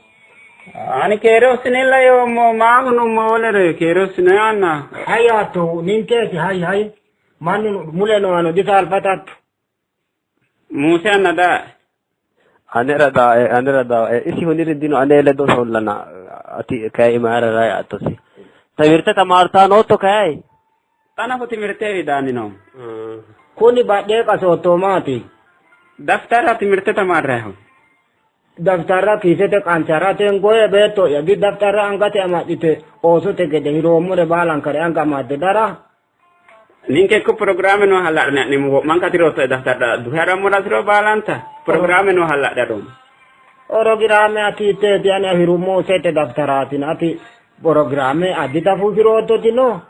Ani keerosinilla yoommo maahunummo wolere keerosini Anna. Hay yaatto ninkeeti hay hay mannu mule noohano disaalfatatto. Muse Anna daa. Anera daae anera daae isi huniri dino ane ledo sollana ati kayi mayra raa yaattosi. Timirte tamaartaa nootto kayi? Xa nafu timirteewi daanni noommo. Kuni badhee qasootto maati? Daftara timirte tamaarrayiho. Daftarra kiisete qancharaten goye beetto'ya di daftarra angate amaxxite oosote gede hiroommore baalankare anga amadde dara. Ninke ikko pirogiraame noo hala'line ha'neemmo wo'manka tiroottoe daftarra duhe harammora hasiro baalanta pirogiraame noo hala'le haroommo. Porogiraame ati hiitteeti ani afirummo sette daftaraatina ati porogiraame addita fushiroottoti no?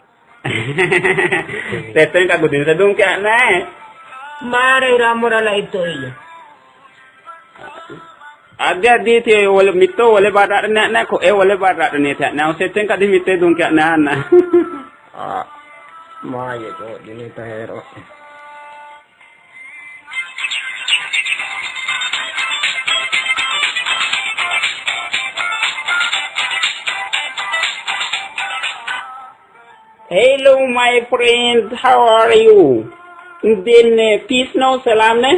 Settenka gudinse dunke ha'nayi. Mayira hirammora laittoeyya? Addi additi wole mitto wole barra adhine ha'nayi ko'e wole barra adhineeti ha'nayihu settenka di mitte dunke ha'nayi Anna. Maayye coodhinita heero'ne. Hello my friend, how are you? እንዴት ነህ? Peace ነው? ሰላም ነህ?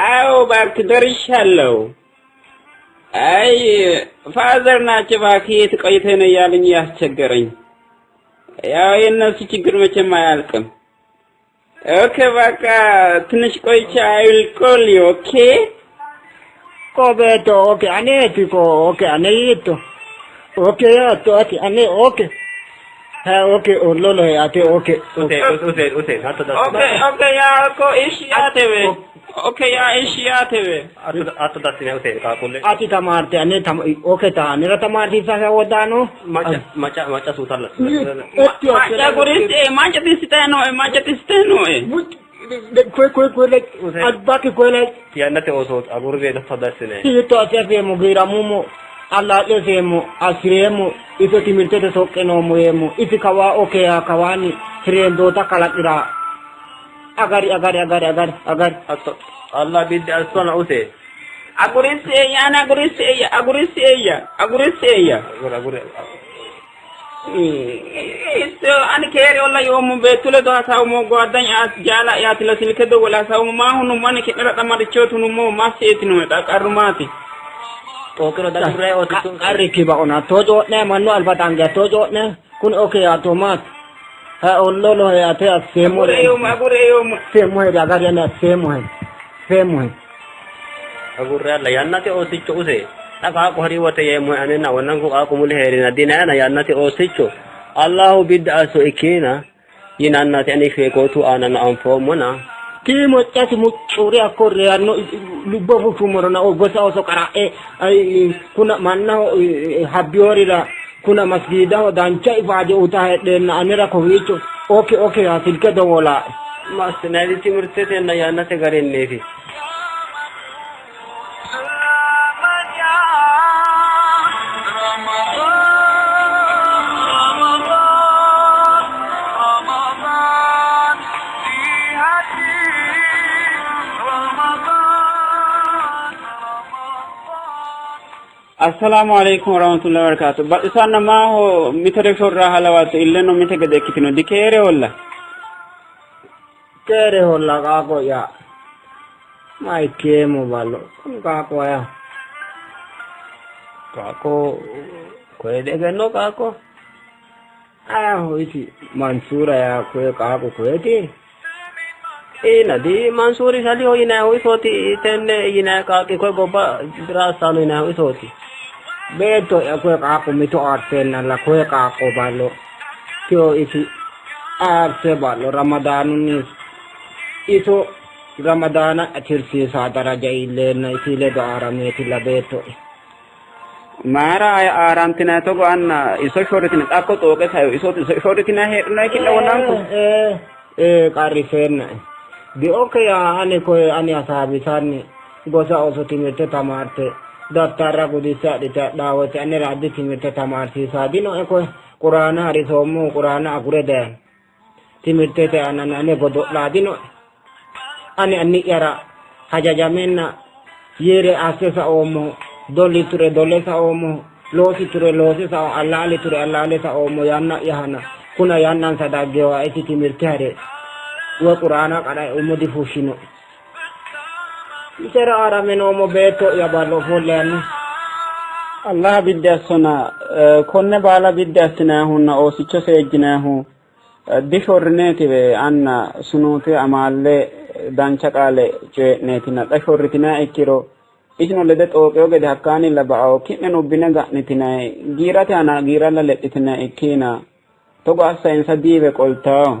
አዎ እባክህ ደርሻለሁ። አይ father ናቸው እባክህ የት ቆይተህ ነው እያሉኝ ያስቸገረኝ። ያው የእነሱ ችግር መቼም አያልቅም። Okay በቃ ትንሽ ቆይቼ I will call you okay? Ko beetto okay aneeti ko okay ane yiitto. Okay yaatto ati ane okay. Ha okay ollolo yaate okay. Useen Useen Useen hatto Okay okay yaa ko ishi yaatewe. Okay yaa ishi yaatewe. Hatto dassine Useen qaaqquulle. Ati tamaarte ane tam okay ta anera tamaarsiisa woddaano. Macca macca macca suutalla. Macca gurisi macca tisite nooe macca tisite nooe. Kwe kwe kwe like albaki kwe like Yannate oosooti agurree hatto dassine. hiitto asse afeemmo giiramumo allaa'leseemmo assireemmo iso timirtete soqqe noommo yeemmo isi kawaa okeya kawaanni fireendoota kalaqira agari agari agari agari agari Hatto Allah biddi assona Useen. Agurisi yaana agurisi eyya agurisi eyya agurisi eyya. Agurre agurre. Iso ani keeri olla yoommo beettu ledo hasaawummo gowaddanya jaala yaatila silke dowwole hasaawummo maa hunummo ani ki'nera xamarichootunummo masseetinoe xa qarru maati. Xooqiro dagurree oosichu. Qarrikki baona too coo'ne mannu alba dange too coo'ne kun okeya to maati ha ollolo yaate asseemmo Agure yoommo agure yoommo. asseemmo hedi agari ane asseemmo hedi asseemmo hedi Agurre alla yannate oosicho Useen. Xa qaaqqu hariwote yeemmo anenna wonnanku qaaqqu mule heerina dinayana yannate oosicho Allahu biddi asso ikkiina yinannati ani sheekootu aanano anfoommona. Tii moccasi muccuri hakko reyanno lubbo fushshummorona gosa oso qara'e kuna mannaho habbiyorira kuna masgiidaho dancha ifaaje uta heedheenna anera kowiicho oke oke yaa silke dowolaae Massinayiti timirtetenna yannate garinniiti. Selamanya Ramadan, Ramadan, Ramadan di hati Ramadan, Ramadan. Assalaamu alaikum warahmatullahi wabarakatuh. Baxxisanna maaho mitore shorra halawaatto illeno mite gede ikkitino dikeere olla. Keereholla qaaqo'ya ma ikkeemmo ballo kuni qaaqo aya Qaaqqo koye egenno qaaqqo. ayaho isi Mansuura yaa koye qaaqo koyeeti Ina di Mansuuri saliho yinayihu isooti tenne yinayi qaaqqi koye gobba raassaano yinayihu isooti. Beetto'ya koye qaaqo mito arseennalla koye qaaqo ballo tiyo isi arse ballo ramadaanunni iso ramadaana tirsiisaa daraja iilleenna isi ledo aarameetilla beetto'ya. Mayra aarantinay togo anna iso shorritine xakko xooqe sayo isooti iso shorritinay heedhunay ki'ne wonnanku. Ee qarriseennae di-oke yaa ani koye ani hasaawisanni gosa oso timirte tamaarte daftarra gudisse adhite adhaa wote anera addi timirte tamaarsiisaa dinoe koye quraana harisoommohu quraana agure dayan timirtete aanan ane godo'laa dinoe ani anni'yara hajajamenna yeere asse saoommohu dolli ture dolle saoommohu loosi ture loose sao allaali ture allaale saoommo yanna'ya hana kuna yannansa daggewa isi timirte hare woy quraana qadhae umo difushshino isera aarame noommo beetto'ya ballo ofolle hanni Allah biddi assona konne baala biddi assinayihunna oosicho seejjinayihu dishorrineetiwe anna sunuute amaalle dancha qaale coye'neetina xa shorritinay ikkiro isino lede xooqeyo gede hakkaanilla ba'ao ki'ne nubbine ga'nitinayi giirate aana giiralla lexxitinay ikkiina togo assa insa diiwe qoltawo.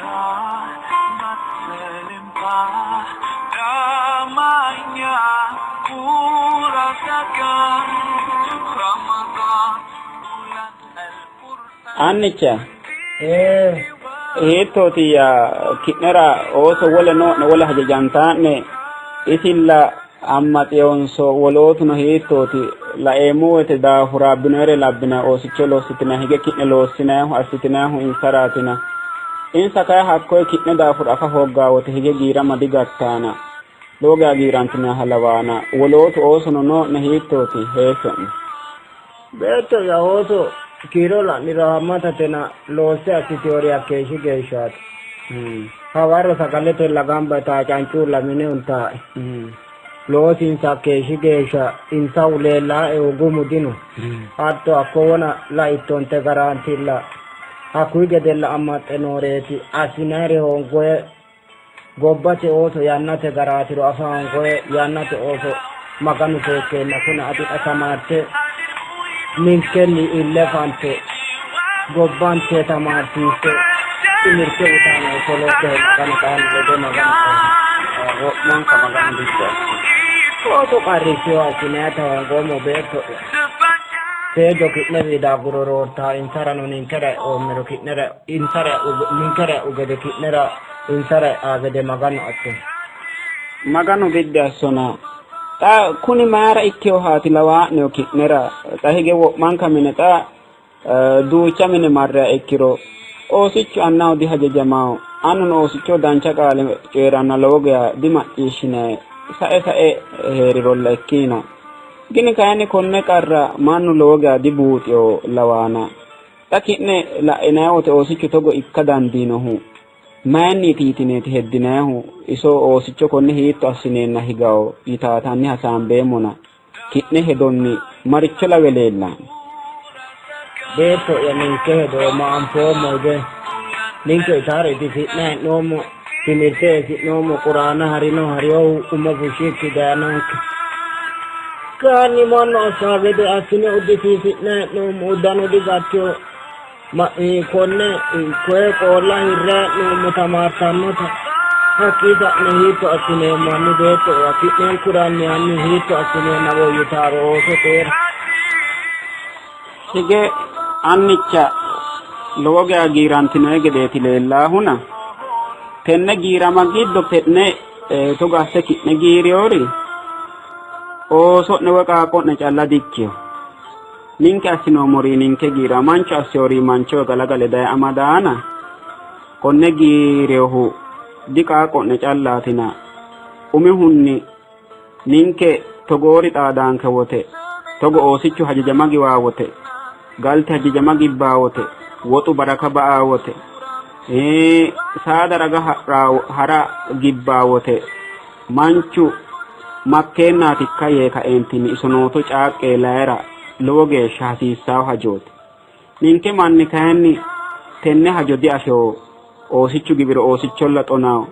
Rahmat melimpah damainya ku rasakan Ramadan bulan Al-Quran Annicha Ee hiittootiyya ki'nera ooso wole noo'ne wole hajajantaa'ne isilla ammaxiyonso wolootuno hiittooti laeemmo woyte daafuraabbinoyere labbinayi oosicho lossitinayi hige ki'ne loossinayihu assitinayihu insaraatina insa kayi hakkoye ki'ne daafura afa hooggaa wote hige giirama digattaana lowo geya giirantinayiha lawaana wolootu oosono noo'ne hiittooti heeshsho'ne. Beetto'ya ooso kiiro la'niro hammatatena loosse assiteyoori hakkeeshshi geeshshaati. Hawarro sagaletella gamba yitaa cancuulla mine huntaae. Loosinsa keeshshi geeshsha insahu leellaaehu gumu dino. Hatto hakko wona laittonte garaantilla. Hakkuyi gedella ammaxxe nooreeti. Assinayire hoongoye gobbate ooso yannate garaatiro afa hoongoye yannate ooso Maganu seekkeenna kune ati xa tamaarte ninkenni ille fante gobbante tamaarsiisse timirte uyitaano iso ledde Maganu xaano lede Maganu Wo'manka Maganu biddi asso. Ooso qarrissino assinayita hoongoommo beetto'ya. Seejo ki'newi dagguro roortaa insarano ninkera e'oommero ki'nera insara ninkera e'u gede ki'nera insara e'aa gede Maganu asso. Maganu biddi assona. Xa kuni mayira ikkeyohaati lawaa'neyo ki'nera? Xa hige wo'manka mine xa duucha mine marreha ikkiro oosichu annaho dihajajamaho. Annuno oosichoho dancha qaale coyi'ranna lowo geya dimacciishshinayi. Sae sae hee'rirolla ikkiina. Gini kayinni konne qarra mannu lowo geya dibuuxiyo lawaana. Xa ki'ne la'inayi wote oosichu togo ikka dandiinohu mayinniiti yitineeti heddinayihu? Iso oosicho konne hiitto assineenna higawo yitaatanni hasaambeemmona ki'ne hedonni maricho lawe leellanno? Beetto'ya ninke hedo ma anfoommo hige ninke itaare itisi'ne hee'noommo timirte eesi'noommo quraana harino hariyohu umo fushshikki dayinonke. Kayinni mannu assaa gede assine uddisiisi'ne hee'noommo uddano digattiyo konne koye qoolla hirre hee'noommo tamaartannota. Hakkii sa'ne hiitto assineemmo hanni beetto'ya ki'nenkuranni hanni hiitto assineenna woyyitaaro ooso teera. Hige annicha lowo geya giirantinoe gedeeti leellaahuna tenne giirama giddo tenne togo asse ki'ne giiriyori ooso'ne woy qaaqqo'ne calla dikkiyo. Ninke assinoommori ninke giira mancho assiyori mancho galagale daye amadaana konne giiriyohu diqaaqqo'ne callaatina. Umihunni ninke togoori xaadaanke wote togo oosichu hajajama giwaa wote galte hajajama gibbaa wote woxu baraka ba'aa wote saada raga hara gibbaa wote manchu makkeennaatikka yee kaeentinni isonooto caaqqee layira lowo geeshsha hasiissawo hajooti. Ninke manni kayinni tenne hajo diafewo. Oosichu giwiro oosicholla xonawo,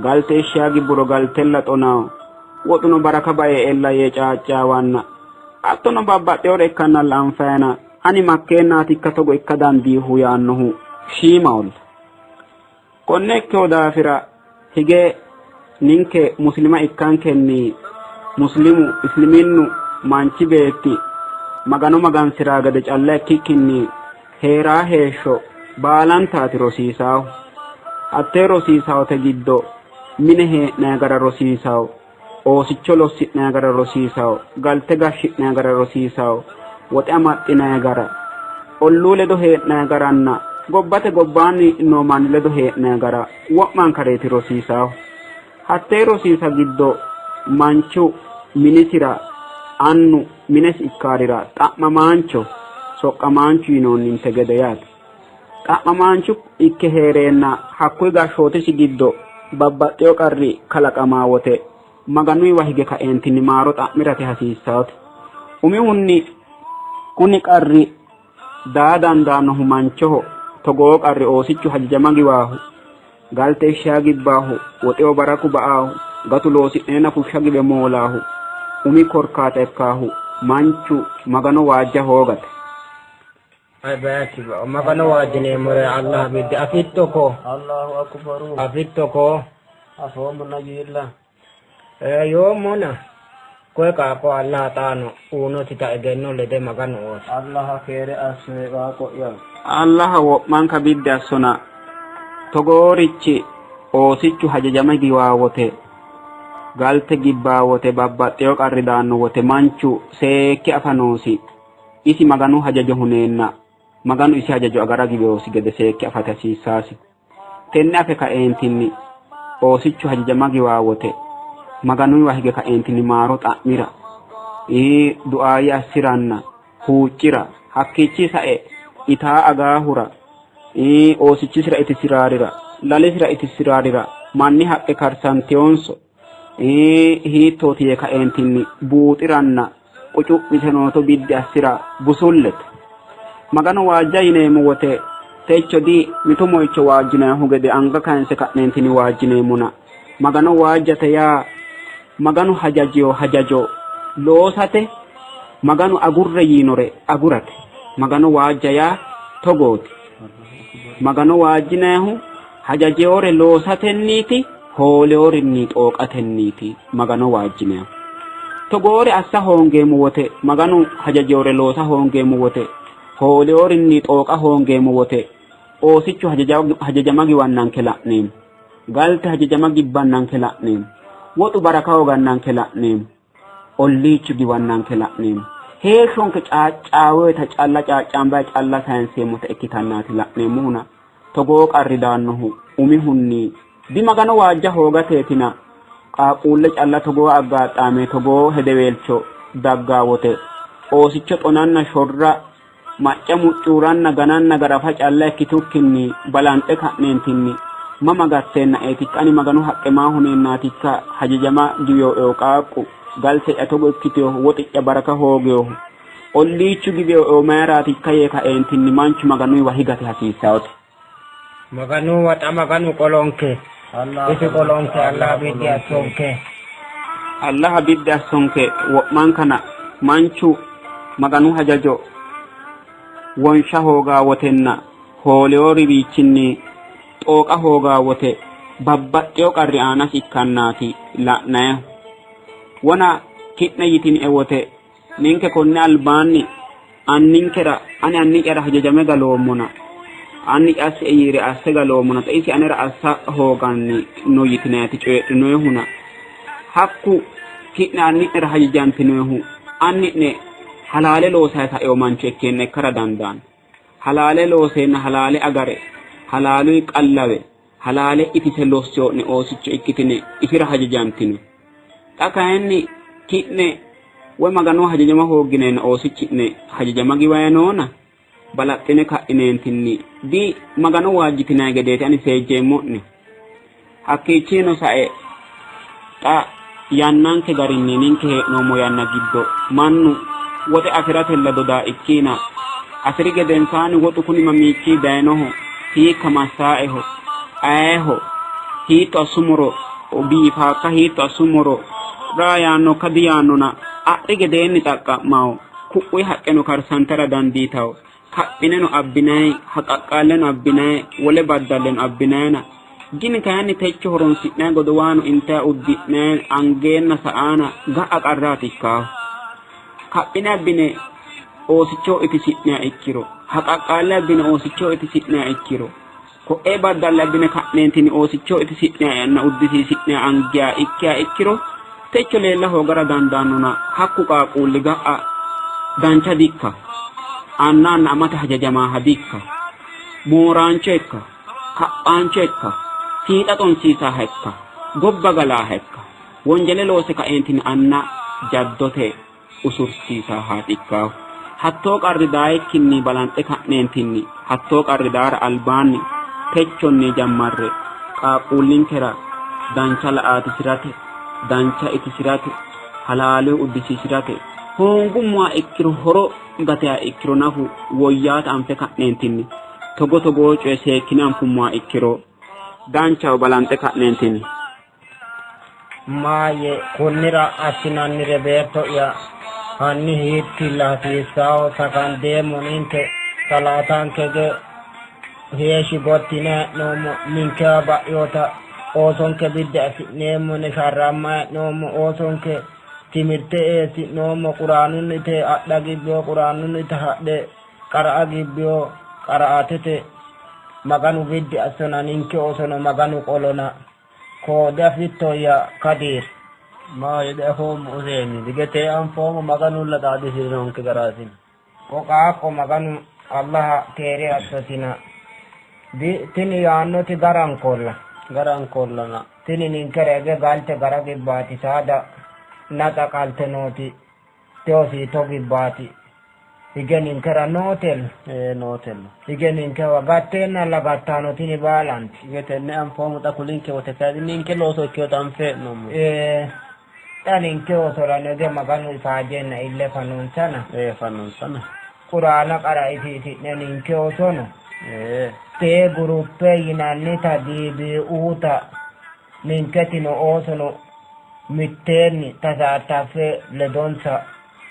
galte ishshaa gibburo galtella xonawo, woxuno baraka bae ella yee caaccaawanna hattono babbaxxewore ikkannalla anfayina ani makkeennaatikka togo ikka dandiihu yaannohu shiimaholla. Konne ikkewo daafira hige ninke muslima ikkankenni muslimu isliminnu manchi beetti Magano magansiraa gede calla ikkikkinni heeraa heeshsho baalantaati rosiisaahu. Hattee rosiisawote giddo mine hee'nayi gara rosiisawo, oosicho lossi'nayi gara rosiisawo, galte gashshi'nayi gara rosiisawo, woxe amaxxinayi gara, olluu ledo hee'nayi garanna gobbate gobbaanni noo manni ledo hee'nayi gara wo'mankareeti rosiisaahu. Hattee rosiisa giddo manchu minisira annu minesi ikkaarira xa'mamaancho soqqamaanchu yinoonninte gede yaate. Xa'mamaanchu ikke hee'reenna hakkuyi gashshootisi giddo babbaxxeyo qarri kalaqamaa wote Maganuyiwa hige kaeentinni maaro xa'mirate hasiissawote. Umihunni kuni qarri daa dandaannohu manchoho togoo qarri oosichu hajajama giwaahu, galte ishshaa gibbaahu, woxeho baraku ba'aahu, gatu loosi'neenna fushsha giwe moolaahu umi korkaata ikkaahu manchu Magano waajja hoogate. Ay bayachi ba Magano waajjineemmore Allah biddi afitto ko Allahu akbaru afitto ko afoommo najiilla yoommona koye qaaqqo Allah xaano uunosita egenno lede Maganu ooso. Allah keere asse qaaqqo'ya. Allaha wo'manka biddi assona togoorichi oosichu hajajama giwaa wote galte gibbaa wote babbaxxeyo qarri daanno wote manchu seekke afa noosi. Isi Maganu hajajo huneenna Maganu isi hajajo agara giweyosi gede seekke afate hasiissaasi. Tenne afe kaeentinni oosichu hajajama giwaa wote Maganuyiwa hige kaeentinni maaro xa'mira du'aayye assiranna huuccira hakkiichi sae itaa agaahura oosichisira itisiraarira lalisira itisiraarira manni haqqe karsanteyonso Hiittooti yee kaeentinni buuxiranna qucu'misenooto biddi assira busullete. Magano waajja yineemmo wote techo di mito moyicho waajjinannihu gede anga kayinse ka'neentinni waajjineemmona. Magano waajjate yaa Maganu hajajiyo hajajo loosate, Maganu agurre yiinore agurate. Magano waajja yaa togooti. Magano waajjinannihu hajajiyore loosatenniiti, hooleyorinni xooqatenniiti Magano waajjinannihu. Togoore assa hoongeemmo wote, Maganu hajajiyore loosa hoongeemmo wote, hooleyorinni xooqa hoongeemmo wote, oosichu hajajama giwannanke la'neemmo. Galte hajajama gibbannanke la'neemmo. Woxu baraka hoogannanke la'neemmo. Olliichu giwannanke la'neemmo. Heeshshonke caaccaaweta calla caaccaambaye calla sayinseemmota ikkitannaati la'neemmohuna togoo qarri daannohu umihunni di Magano waajja hoogateetina qaaqquulle calla togoo aggaaxaame togoo hedeweelcho daggaa wote oosicho xonanna shorra macca muccuuranna gananna garafa calla ikkitukkinni balanxe ka'neentinni mama gatteenna eetikka ani Maganu haqqe maa huneennaatikka hajajama giweyo qaaqqu galte'ya togo ikkiteyohu woxi'ya baraka hoogeyohu olliichu giweyo mayiraatikka yee kaeentinni manchu Maganuyiwa higate hasiissayote. Maganu waxa Maganu qolonke. Isi qolonke Allah biddi assonke. Allaha biddi assonke wo'mankana manchu Maganu hajajo wonsha hoogaa wotenna hooleyoriwiichinni xooqa hoogaa wote babbaxxeyo qarri aanasi ikkannaati la'nayihu. Wona ki'ne yitini wote ninke konne albaanni anninkera ani anni'yara hajajame galoommona anni'ya asse yiire asse galoommona xa isi anera assa hooganni no yitinayti coyidhinoyihuna hakku ki'ne anni'nera hajajantinoyihu anni'ne halaale loosayi kaeyo mancho ikkeenna ikkara dandaanno. Halaale looseenna halaale agare halaaluyi qallawe halaale itise lossiyo'ne oosicho ikkitine isira hajajantino. Xa kayinni ki'ne woy Maganoho hajajama hooggineenna oosichi'ne hajajama giwayi noona balaxxine ka'ineentinni di Magano waajjitinayi gedeeti ani seejjeemmo'ne. Hakkiichiino sae xa yannanke garinni ninke hee'noommo yanna giddo mannu woxe afiratella dodaa ikkiina afiri gedensaani woxu kuni mamiichii dayinoho, hiikka massaaeho, ayeeho, hiitto assummoro biifaakka, hiitto assummoro raa yaannokka diyaannona adhi gedeenni xaqqa'mawo ku'uyi haqqeno karsantara dandiitawo kaphineno abbinayi haqaqqaalleno abbinayi wole baddalleno abbinayina gini kayinni techo horonsi'nayi godowaano intayi uddi'nayi angeenna sa'aana ga'a qarraati ikkaahu. Kaphine abbine oosicho itisi'niha ikkiro haqaqqaalle abbine oosicho itisi'niha ikkiro ko'ee baddalle abbine ka'neentinni oosicho itisi'niha uddisiisi'niha angiha ikkiha ikkiro techo leella hoogara dandaannona hakku qaaqquulli ga'a dancha dikka annaanna amate hajajamaaha dikka mooraancho ikka kaphaancho ikka fiixa xonsiisaaha ikka gobba galaaha ikka wonjele loose kaeentinni anna jaddote usursiisaahaati ikkaahu. Hattoo qarri daayikkinni balanxe ka'neentinni hattoo qarri daara albaanni techonni jammarre qaaqquullinkera dancha la'aatisirate dancha itisirate halaale uddisiisirate hoongummoha ikkiro horo gateha ikkiro nafu woyyaata anfe ka'neentinni togo togoo coye seekkine anfummoha ikkiro danchaho balanxe ka'neentinni. Maaye kunnira assinannire beetto'ya hanni hiittilla hasiissawo sakandeemmo ninke salaatanke ge heeshshi gottine hee'noommo ninkewa ba'yota oosonke biddi assi'neemmo ne sharramma hee'noommo oosonke timirte eessi'noommo quraanunnite adha gibbiyo quraanunnite hadhe qara'a gibbiyo qara'atete Maganu biddi assona ninke oosono Maganu qolona koode afittoyya Kadiir. Maa yede afoommo Useeni digete anfoommo Maganulla xaadisirinonke garaati. Ko qaaqqo Maganu Allaha keere assotina. Di tini yaannoti garankolla. Garankollana. Tini ninkera ege galte gara gibbaati saada naxa qalte nooti teosiito gibbaati. Hige ninkera nootella. Ee nootella. Hige ninkewa gatteenna lagattano tini baalanti. Hige tenne anfoommo xa kulinke wote kayinni ninke looso ikkinota anfe hee'noommo. Ee xa ninke oosorano hige Maganu faajenna ille fanonsana. Ee fanonsana. Quraana qaraisiisi'ne ninke oosono. Ee. Tee guruppe yinannita DBUta ninketino oosono mitteenni tasaattaffe ledonsa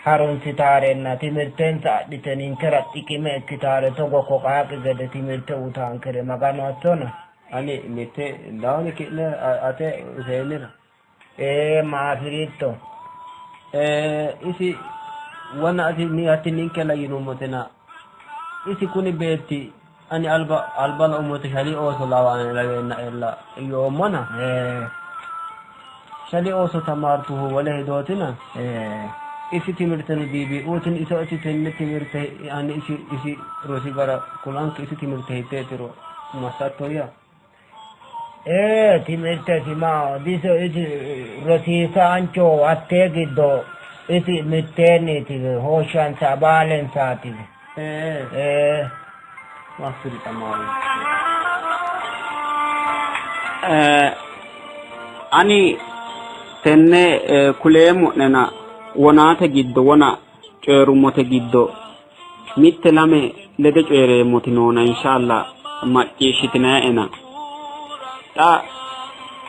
harunsitaarenna timirtensa adhite ninkera xiqime ikkitaare togo ko qaaqqi gede timirte uyitaankere Maganu assona. Ani mitte daawoni ki'ne ate Useenira. Ee maafiritto. Ee isi wona ati ni ati ninkella yinummotena isi kuni beetti ani alba alba laummote shali ooso lawaane laweennaella yoommona. Ee. Shali ooso tamaartuhu wole hedootina. Ee. Isi timirteno DBUtin iso isi tenne timirte ani isi isi rosi gara kulanke isi timirte hitteetiro massattoyya? Ee timirtesi maao diso isi rosiisaancho hattee giddo isi mitteenniiti hoshshansa baalensaati. Ee. Ee. Massiri xamaawi. Ani tenne kuleemmo'nena wonaate giddo wona coyi'rummote giddo mitte lame lede coyi'reemmoti noona inshallah macciishshitinayeena. Xa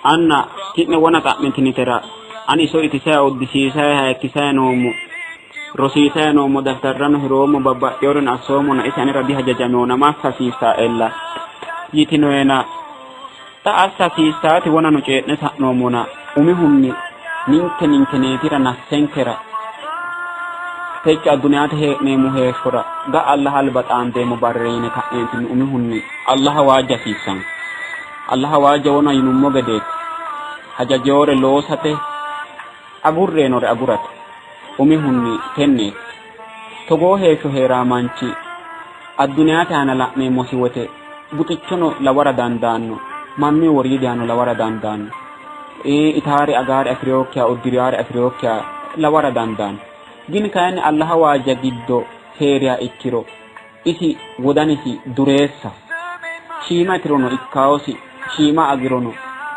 anna ki'ne wona xa'mitinitera ani iso itisayi uddisiisayi hayikkisayi noommo rosiisayi noommo daftarrano hiroommo babbaxxeyoreno assoommona isi anera dihajajameona ma assa hasiissaella yitinoena. Xa assa hasiissaati wonano coyi'ne sa'noommona umihunni ninke ninkeneetira nassenkera techo addunyaate hee'neemmo heeshshora ga Allaha alba xaandeemmo barre yine ka'neentinni umihunni Allaha waajja hasiissanno. Allaha waajja wona yinummo gedeeti hajajeyoore loosate agurreenore agurate umihunni tenneeti. Togoo heeshsho heeraa manchi addunyaate aana la'neemmosi wote buxichono lawara dandaanno, mannu woriidihano lawara dandaanno, itaare agaare afi'reyokkiha uddiriyaare afi'reyokkiha lawara dandaanno. Gini kayinni Allaha waajja giddo heeriha ikkiro isi wodanisi dureessa shiima itirono ikkaosi, shiima agirono,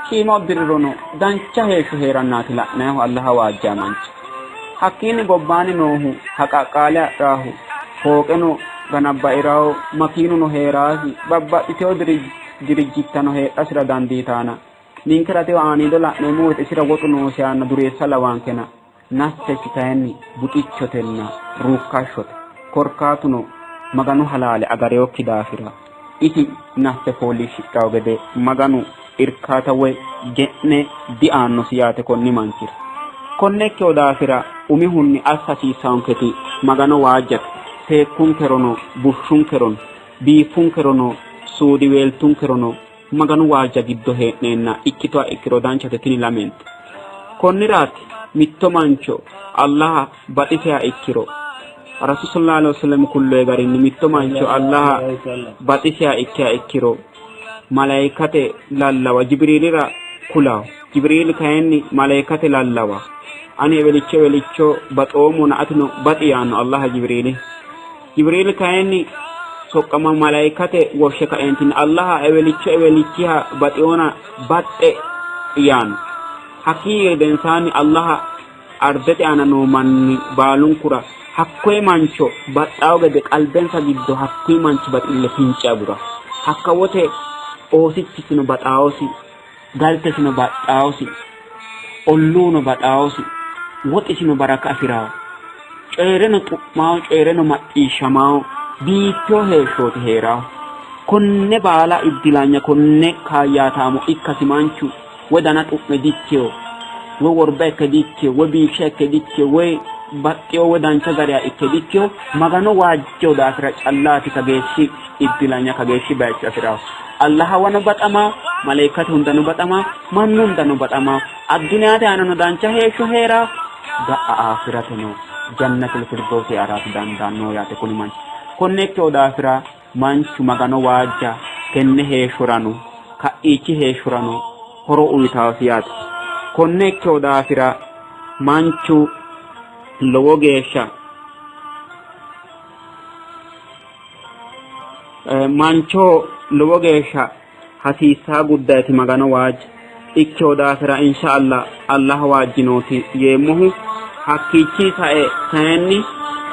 shiima uddirirono dancha heeshsho heerannaati la'nayihu Allaha waajja manchi. Hakkiinni gobbaanni noohu haqaqqaale adhaahu fooqeno ganabbairawo makiinuno heeraasi babbaxxiteyo dirijjittano heedhasira dandiitaana. Ninkera teyo aaniido la'neemmo woyte isira woxu noosihanna dureessa lawaankena nassesi kayinni buxichotenna ruukkashshote. Korkaatuno Maganu halaale agareyokki daafira isi nasse fooliishshidhawo gede Maganu irkaata woy ge'ne diaannosi yaate konni manchira. Konne ikkeyo daafira umihunni assa hasiissaanketi Magano waajjate. Seekkunkerono bushshunkerono biiffunkerono suudiweeltunkerono Maganu waajja giddo hee'neenna ikkitoha ikkiro danchate tini lamenti. Konniraati mitto mancho Allaha baxisiha ikkiro Rasul sallallahu alaihi wasallam kulloye garinni mitto mancho Allaha baxisiha ikkiha ikkiro malaikate lallawa Jibriilira kulawo. Jibriil kayinni malaikate lallawa ani ewelicho ewelicho baxoommona atino baxi yaanno Allaha Jibriili. Jibriil kayinni soqqama malaikate woshshe kaentinni Allaha ewelicho ewelichiha baxiyona baxxe yaanno. Hakkii gedensaanni Allaha ardete aana noo manni baalunkura hakkoye mancho baxxawo gede qalbensa giddo hakkuyi manchi baxille fince agura. Hakka wote oosichisino baxaawosi, galtesino baxxaawosi, olluuno baxaawosi, woxisino baraka afirawo, coyi'reno xu'mawo, coyi'reno macciishshamawo, biiffiyo heeshshooti heerawo. Konne baala iddilanya konne kaayyaataamo ikkasi manchu woy dana xu'me dikkeyo, woy worba ikke dikkeyo, woy biifsha ikke dikkeyo, woy baxxeyo woy dancha gariha ikke dikkeyo, Magano waajjeyo daafira callaati kageeshshi iddilanya kageeshshi bayicho afirawo. Allahawano baxama, malaikate hundano baxama, mannu hundano baxama, addunyaate aanano dancha heeshsho heera, ga'a aafirateno jannatul firdoosi araati dandaanno yaate kuni manchi. Konne ikkeyo daafira manchu Magano waajja tenne heeshshorano ka'iichi heeshshorano horo uyitaasi yaate. Konne ikkeyo daafira manchu lowo geeshsha Mancho lowo geeshsha hasiissaa guddayti Magano waajja ikkewo daafira insha Allah Allah waajjinooti yeemmohu. Hakkiichi sae kayinni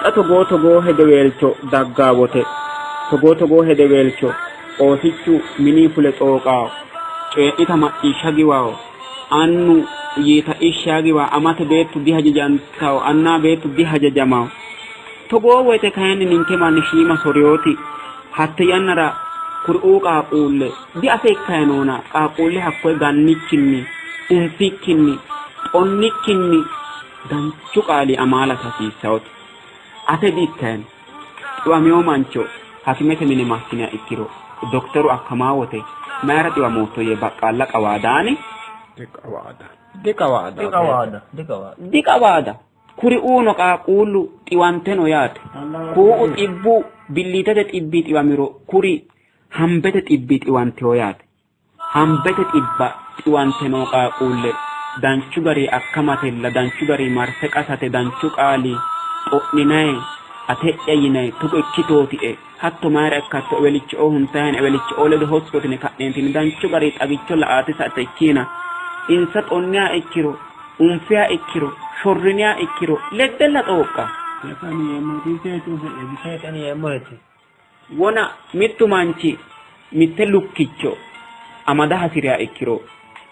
xa togoo togoo hedeweelcho daggaa wote togoo togoo hedeweelcho oosichu minii fule xooqaawo, coye'nita macciishsha giwawo, annu yiita ishshaa giwawo, amate beettu dihajajantawo, annaa beettu dihajajamawo. Togoo woyte kayinni ninke manni shiima soriyooti. Hatte yannara kuriuu qaaqquulle diafe ikkayi noona, qaaqquulle hakkoye gannikkinni, unfikkinni, xonnikkinni danchu qaali amaalate hasiissawote. Ate di ikkayi no. Xiwamiyo mancho hakimete mine massiniha ikkiro dokteru akkamaa wote mayira xiwamootto yee baqqaalla qawaadaani? Diqawaada. Diqawaada. Diqawaada. Diqawaada. Diqawaada. Kuriuuno qaaqquullu xiwante no yaate. Kuu'u xibbu billiitete xibbii xiwamiro kuri hambete xibbii xiwanteho yaate. Hambete xibba xiwante noo qaaqquulle danchu gari akkamatella, danchu gari marfe qasate, danchu qaali xo'ninayi ate'ya yinayi togo ikkitootie, hatto mayira ikkatto, ewelicho'oo huntayina ewelicho'oo ledo hossotine ka'neentinni danchu gari xagicho la'aate sa'ate ikkiina insa xonniha ikkiro, unfiha ikkiro, shorriniha ikkiro leddella xooqqa. Wona mittu manchi mitte lukkicho amada hasiriha ikkiro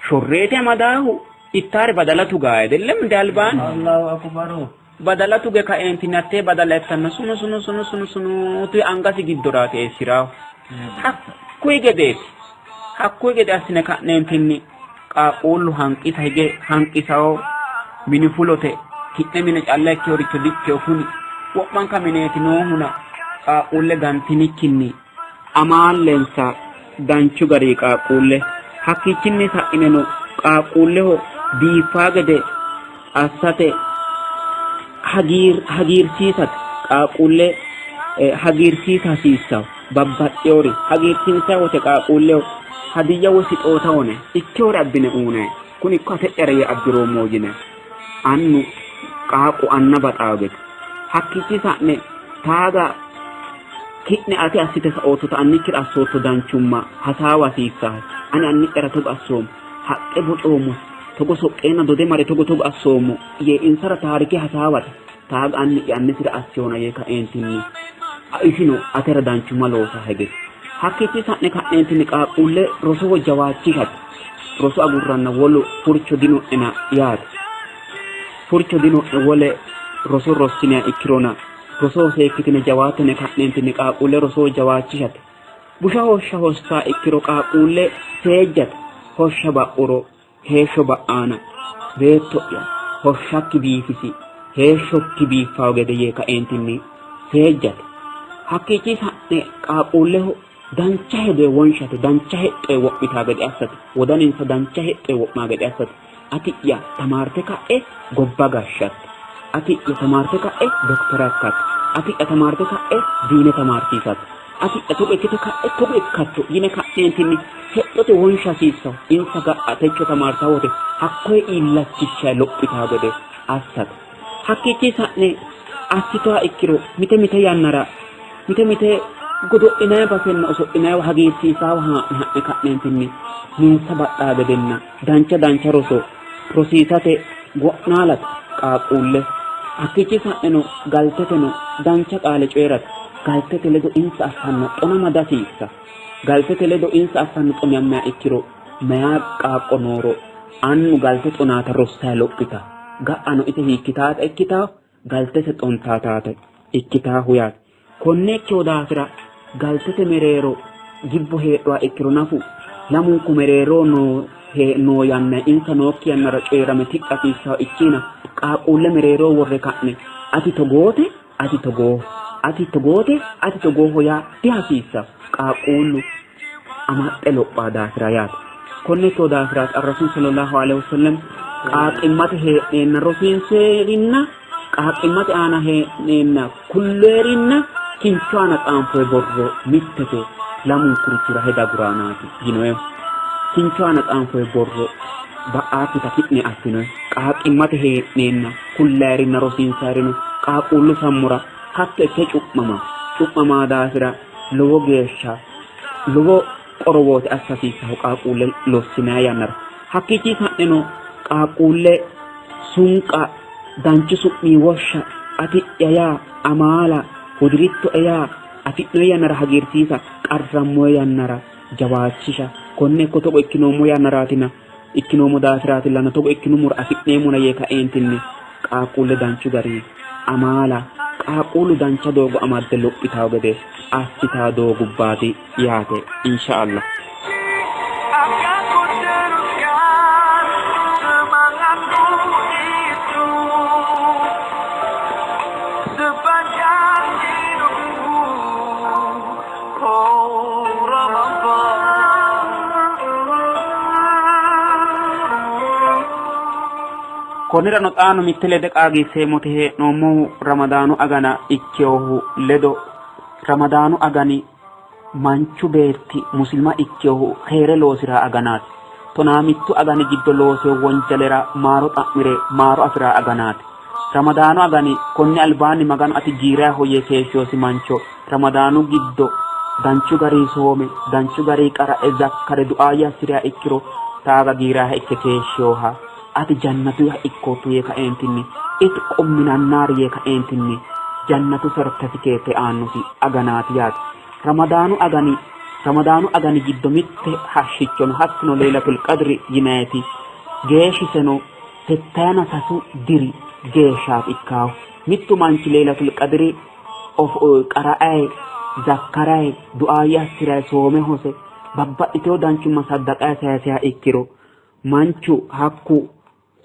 shorreete amadaahu ittaare badala tugaa ayidellem inde albaanni? Allahu akbar. Badala tuge kaeentinni hattee badala ittanna sunu sunu sunu sunu sunu tuye angasi giddoraati eessiraahu. Hakkuyi gedeeti. Hakkuyi gede assine ka'neentinni qaaqquullu hanqisa hige hanqisawo mini fulote ki'ne mine calla ikkeworicho dikkewo kuni wo'manka mineeti noohuna qaaqquulle gantinikkinni amaallensa danchu gari qaaqquulle. Hakkiichinni sa'ineno qaaqquulleho biiffaa gede assate hagiirsiisate qaaqquulle hagiirsiisa hasiissawo. Babbaxxewori hagiirsiinsayi wote qaaqquulleho hadiyya woy sixoota wone ikkewore abbine uunay, kuni ikko ate'yara yee abbiroommo yine annu qaaqqu anna baxaawo gede. Hakkiichi sa'ne taaga ki'ne ate assite saoottota annikkira assootto danchumma hasaawa hasiissahay. Ani anni'yara togo assoommo, haqqe bocoommosi, togo soqqeenna dode mare togo togo assoommo yee insara taarike hasaawate. Taaga anni'ya annisira assewona yee kaeentinni isino atera danchumma loosahe gede. Hakkiichi sa'ne ka'neentinni qaaqquulle rosoho jawaachishate. Roso agurranna wolu furcho dino'nena yaate. Furcho dino'ne wole roso rossiniha ikkirona rosoho seekkitine jawaattine ka'neentinni qaaqquulle rosoho jawaachishate. Busha hoshsha hossaa ikkiro qaaqquulle seejjate. Hoshsha ba'uro heeshsho ba'aana beetto'ya hoshshakki biifisi, heeshshokki biiffawo gede yee kaeentinni seejjate. Hakkiichi sa'ne qaaqquulleho dancha hedo wonshate, dancha hexxo wo'mitaa gede assate, wodaninsa dancha hexxo wo'maa gede assate. Ati'ya tamaarte ka'e gobba gashshatto, ati'ya tamaarte ka'e doktora ikkatto, ati'ya tamaarte ka'e diine tamaarsiisatto, ati'ya togo ikkite ka'e togo ikkatto yine ka'neentinni hexxote wonsha hasiissawo. Insa ga'a techo tamaartaa wote hakkoye iillachishshayi lophitaa gede assate. Hakkiichi sa'ne assitoha ikkiro mite mite yannara mite mite godo'linayi basenna oso'linayiwa hagiirsiisaawa haa'ne ha'ne ka'neentinni ninsa baxxaa gedenna dancha dancha roso rosiisate wo'naalate qaaqquulle. Hakkiichi sa'neno galteteno dancha qaale coyi'rate. Galtete ledo insa assanno xonama dasiissa. Galtete ledo insa assanno xonamma ikkiro meyaa qaaqqo nooro annu galte xonaata rossayi lophita. Ga'ano ise hiikkitaata ikkitawo? Galtese xontaataata ikkitaahu yaate. Konne ikkewo daafira galtete mereero gibbo heedhuha ikkiro nafu lamunku mereero noo yanna insa nookki yannara coyi'rame tidha hasiissawo ikkiina qaaqquulle mereeroo worre ka'ne ati togoote ati togooho, ati togoote ati togooho yaa dihasiissawo. Qaaqquullu amaxxe lophaa daafira yaate. Konne ikkewo daafiraati Ar-Rasuul sallallahu alaihi wasallam qaaqqimmate hee'neenna rosiinseerinna qaaqqimmate aana hee'neenna kulleerinna kinchu aana xaanfoye borro mittete, lamunkurichira heda guraanaati yinoehu. Kinchu aana xaanfoye borro ba'aakkita ki'ne affinoe. Qaaqqimmate hee'neenna kullayerinna rosiinsayrino qaaqquullu sammura hatto ikke cu'mama cu'mamaa daafira Lowo geeshsha lowo qorowooti assa hasiissahu qaaqquulle lossinanni yannara. Hakkiichi sa'neno qaaqquulle sunqa, danchu su'mi woshsha, ati'ya yaa, amaala, hudirittoe yaa, afi'noe yannara hagiirsiisa, qarrammoe yannara jawaachisha, konne ikko togo ikkinoommo yannaraatina ikkinoommo daafiraatillana togo ikkinummoro afi'neemmona yee kaeentinni qaaqquulle danchu garinni amaala, qaaqquullu dancha doogo amadde lophitawo gede assitawo doogubbaati yaate insha Allah. Akan ku teruskan semangatku itu sepanjang hidupku. Oh Ramadan. Konnirano xaano mitte lede qaagiisseemmote hee'noommohu Ramadaanu agana ikkeyohu ledo Ramadaanu agani manchu beetti muslima ikkeyohu keere loosira aganaati. 12 agani giddo looseo wonjalera maaro xa'mire maaro afira aganaati. Ramadaanu agani konni albaanni Maganu ati giiraho yee keeshshiyosi mancho Ramadaanu giddo danchu gari soome, danchu gari qara'e, zakkare, du'aayye assiriha ikkiro taaga giiraaha ikke keeshshiyoha ati jannatuha ikkootto yee kaeentinni itqu minannaari yee kaeentinni jannatu sertifikeete aannosi aganaati yaate. Ramadaanu agani Ramadaanu agani giddo mitte hashshichono hattino Leelatul Qadri yinayiti geeshshiseno 73 diri geeshshaati ikkaahu. Mittu manchi Leelatul Qadri of qara'ay, zakkaray, du'aayye assiray, soome hose babbaxxiteyo danchumma saddaqay sayisiha ikkiro manchu hakku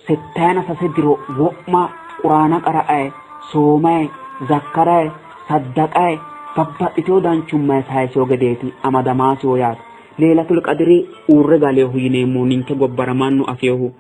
73 diro wo'ma quraana qara'ay, soomay, zakkaray, saddaqay babbaxxiteyo danchumma sayisiyo gedeeti amadamaasiyo yaate. Leelatul Qadri uurre galeehu yineemmo ninke gobbara mannu afeehu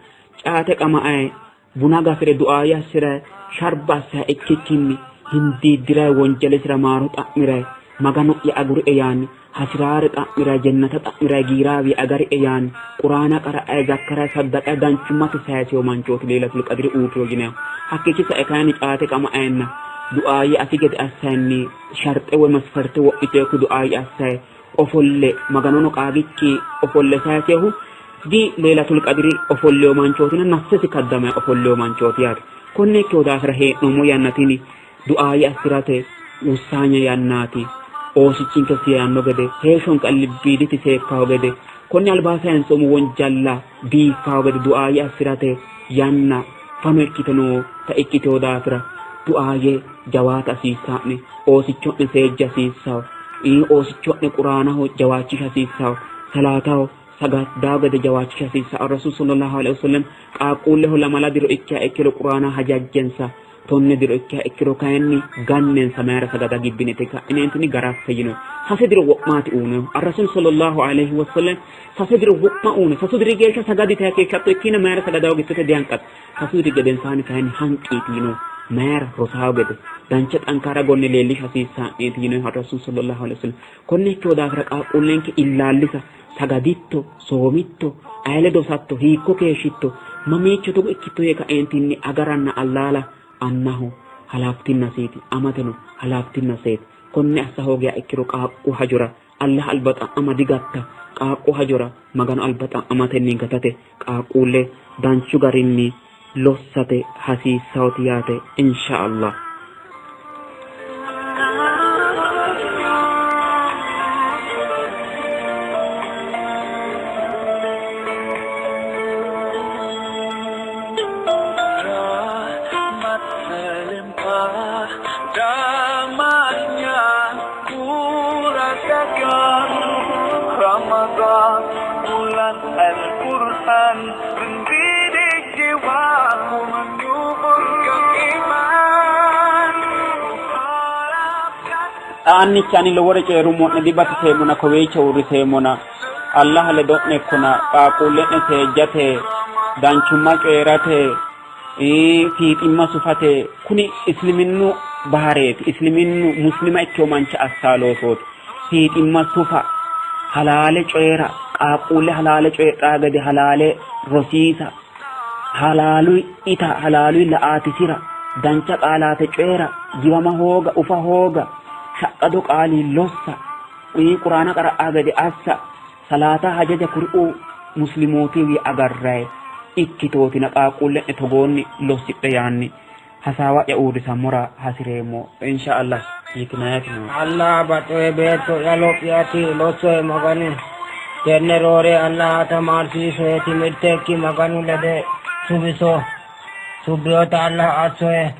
caate qama'ay, buna gafire du'aayye assiray, sharba assiha ikkikkinni hindiiddiray, wonjalesira maaro xa'miray, Magano'ya agurie yaanni hasiraare xa'miray, jannata xa'miray, giiraawi agarie yaanni quraana qara'ay, zakkaray, saddaqay danchummate sayisiyo manchooti Leelatul Qadri uurriyo yineemmo. Hakkiichi sae kayinni caate qama'ayinna du'aayye afi gede assayinni sharxe woy masfarte wo'miteekki du'aayye assay ofolle Maganono qaagikki ofolle sayisiyohu di Leelatul Qadri ofolleyo manchootina nafsesi kaddamay ofolleyo manchooti yaate. Konne ikkeyo daafira hee'noommo yanna tini du'aayye assirate wussaanya yannaati. Oosichinke siyaanno gede, heeshshonke albiiditi seekkawo gede, konni albaa sayinsoommo wonjalla biiffawo gede du'aayye assirate yanna fano ikkite noota ikkiteyo daafira du'aayye jawaata hasiissaa'ne, oosicho'ne seejja hasiissawo, oosicho'ne quraanaho jawaachisha hasiissawo, salaataho sagadaawo gede jawaachisha hasiissawo. Rasuul sallallahu alaihi wasallam qaaqquulleho 2 diro ikkiha ikkiro quraana hajajjensa, 10 diro ikkiha ikkiro kayinni gannensa mayra sagada gibbinete ka'ineentinni garaffe yino. 3 diro wo'maati uunohu Rasuul sallallahu alaihi wasallam 3 diro wo'ma uuno. 3 diri geeshsha sagadita keeshshatto ikkina mayra sagadawo gittote dihanqat. 3 diri gedensaani kayinni hanqiiti yino, mayra rosawo gede dancha xankara gonne leellisha hasiissaa'neeti yino Rasuul sallallahu alaihi wasallam. Konne ikkeyo daafira qaaqquullenke illaallisa, sagaditto, soomitto, aye ledo satto, hiikko keeshshitto, mamiicho togo ikkitto yee kaeentinni agaranna allaala annaho halaaftinnasiiti, amateno halaaftinnaseeti. Konne assa hoogiha ikkiro qaaqqu hajora Allah alba xa'ama digatta. Qaaqqu hajora Maganu alba xa'amatenni gatate qaaqquulle danchu garinni lossate hasiissawoti yaate insha Allah. Rahmat melimpah, damainya ku rasakan. Ramadan bulan Al-Quran, mendidik jiwaku menyuburkan iman. Harapkan Xaannichi ani lowore coyi'rummo'ne dibatiseemmona kowiicho uurriseemmona Allah ledo'ne ikkona qaaqquulle'ne seejjate, danchumma coyi'rate, fiiximma sufate kuni isliminnu bahareeti, isliminnu muslima ikkeyo manchi assaa loosooti. Fiiximma sufa, halaale coyi'ra, qaaqquulle halaale coyi'raa gede halaale rosiisa, halaaluy ita, halaaluy la'aatisira, dancha qaalaate coyi'ra, giwama hooga, ufa hooga, shaqqado qaali lossa, Quraana qara'a gede assa salaata hajaja kuri'u muslimootiwi agarraye ikkitootina qaaqquulle'ne togoonni lossidhe yaanni hasaawa'ya uurrisammora hasireemmo insha Allah yitinayati no. Allah baxoe beetto'ya lophiyati lossoe Maganu tenne roore Allah tamaarsiisoe timirtekki Maganu lede suwiso subbiyota Allah assoe.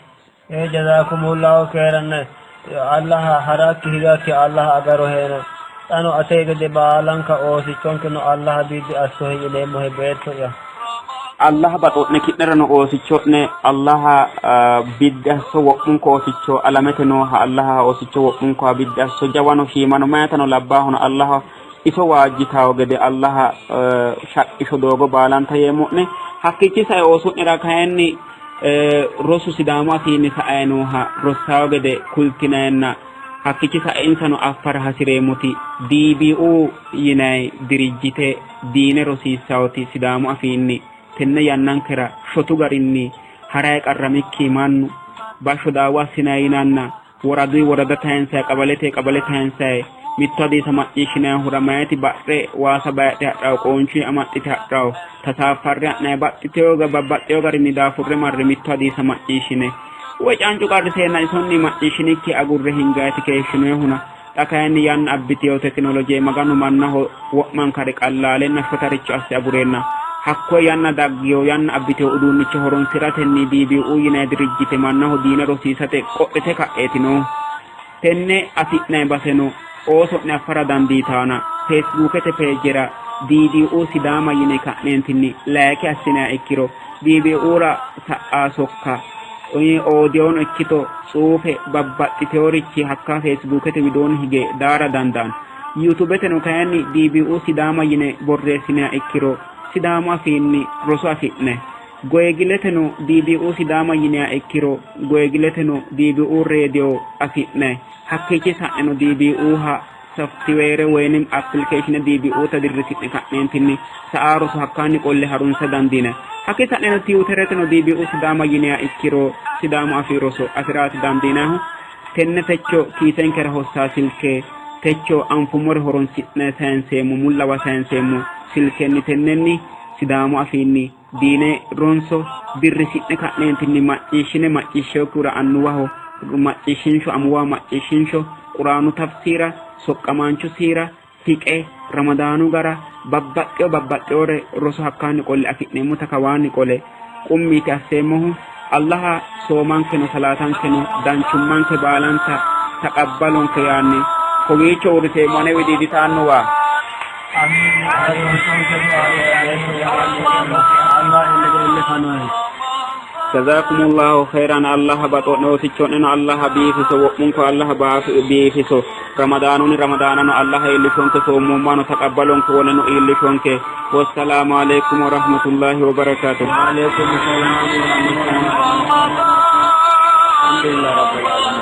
Ee jazakumullahu khairan Allah harakki higakki Allah agarohena xano ate gede baalanka oosichonkeno Allah biddi assohe yineemmohe beetto'ya. Allah baxo'ne ki'nerano oosicho'ne Allah biddi asso wo'munko oosicho alamete nooha Allah oosicho wo'munkoha biddi asso jawano shiimano mayatano labbaahono Allah iso waajjitawo gede Allah shaqqisho doogo baalanta yeemmo'ne. Hakkiichi sae ooso'nera kayinni rosu Sidaamu afiinni sa'ayi nooha rossawo gede kultinayenna hakkiichi sae insano affara hasireemmoti DBU yinayi dirijjite diine rosiissawoti Sidaamu afiinni tenne yannankera shotu garinni harayi qarramikki mannu bashsho daawa assinayi yinanna woraduyi worada tayinsayi qabalete qabale tayinsayi mitto hadiisa macciishshinayihura mayiti ba're waasa bayidhe hadhawo qoonchuyi amaxxite hadhawo tasaaffarre ha'nayi baxxiteyo babbaxxeyo garinni daafurre marre mitto hadiisa macciishshine woy cancu qarriseenna isonni macciishshinikki agurre hingayti keeshshinoyihuna xa kayinni yanna abbiteyo tekinoloje Maganu mannaho wo'mankare qallaalenna shotaricho asse agureenna hakkoye yanna daggeyo yanna abbiteyo uduunnicho horonsiratenni DBU yinayi dirijjite mannaho diine rosiisate qodhite ka'eeti noohu. Tenne afi'nayi baseno ooso'ne affara dandiitaana Feesbuukete peejera DBU Sidaama yine ka'neentinni layike assinayi ikkiro DBUra sa'a sokka oodiyono ikkito tsuufe babbaxxiteyorichi hakka Feesbuukete widoonni hige daara dandaanno. YouTubeteno kayinni DBU Sidaama yine borreessiniha ikkiro Sidaamu afiinni roso afi'ne. Goyigileteno DBU Sidaama yiniha ikkiro Goyigileteno DBU reediyo afi'ne. Hakkiichi sa'neno DBUha softweere woyinim appilikeeshine DBUta dirrisi'ne ka'neentinni sa'a roso hakkaanni qolle harunsa dandiine. Hakkii sa'neno Tiwutereteno DBU Sidaama yiniha ikkiro Sidaamu afii roso afi'raati dandiinannihu. Tenne techo kiisenkera hossaa silke techo anfummore horonsi'ne sayinseemmo mullawa sayinseemmo silkenni tennenni Sidaamu afiinni diine ronso dirrisi'ne ka'neentinni macciishshine macciishsheyokkihura annuwaho macciishshinsho amuwaho macciishshinsho Quraanu tafsiira soqqamaanchu siira fiqe Ramadaanu gara babbaxxeyo babbaxxeyore roso hakkaanni qolle afi'neemmota kawaanni qole qummiiti asseemmohu Allaha soomankeno salaatankeno danchummanke baalanta taqabbalonke yaanni kowiicho uurriseemmo ane widiiditaannowa. Jazakumullahu khairan Allah baxo'ne oosicho'neno Allah biifiso wo'munko Allah biifiso Ramadaanuni Ramadaanano Allah iillishonke soommommano taqabbalonke woneno iillishonke. Wassalaamu alaikum warahmatullahi wabarakatuh. Wa alaikum salaam wa rahmatullahi. Alhamdulillah rabbil alamin.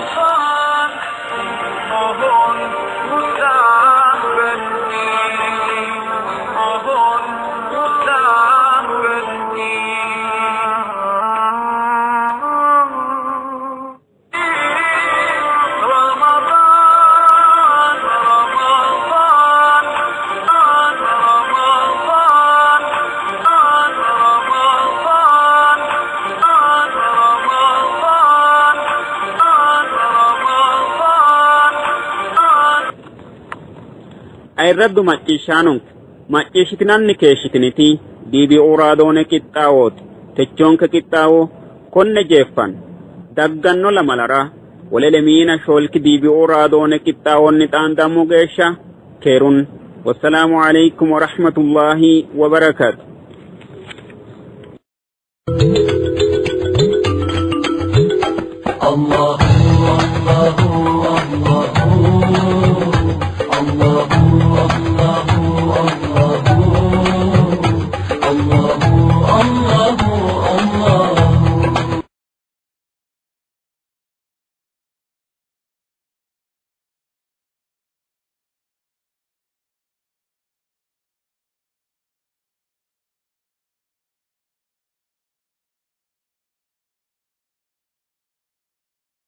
Ayirraddu macciishshaanonke macciishshitinanni keeshshitiniti DBU raadoone qixxaawooti. Techoonke qixxaawo konne jeeffanno. Dagganno lamalara wole lemiina shoolki DBU raadoone qixxaawonni xaandammo geeshsha keerun. Wassalaamu alaikum warahmatullahi wabarakaatu. Allah.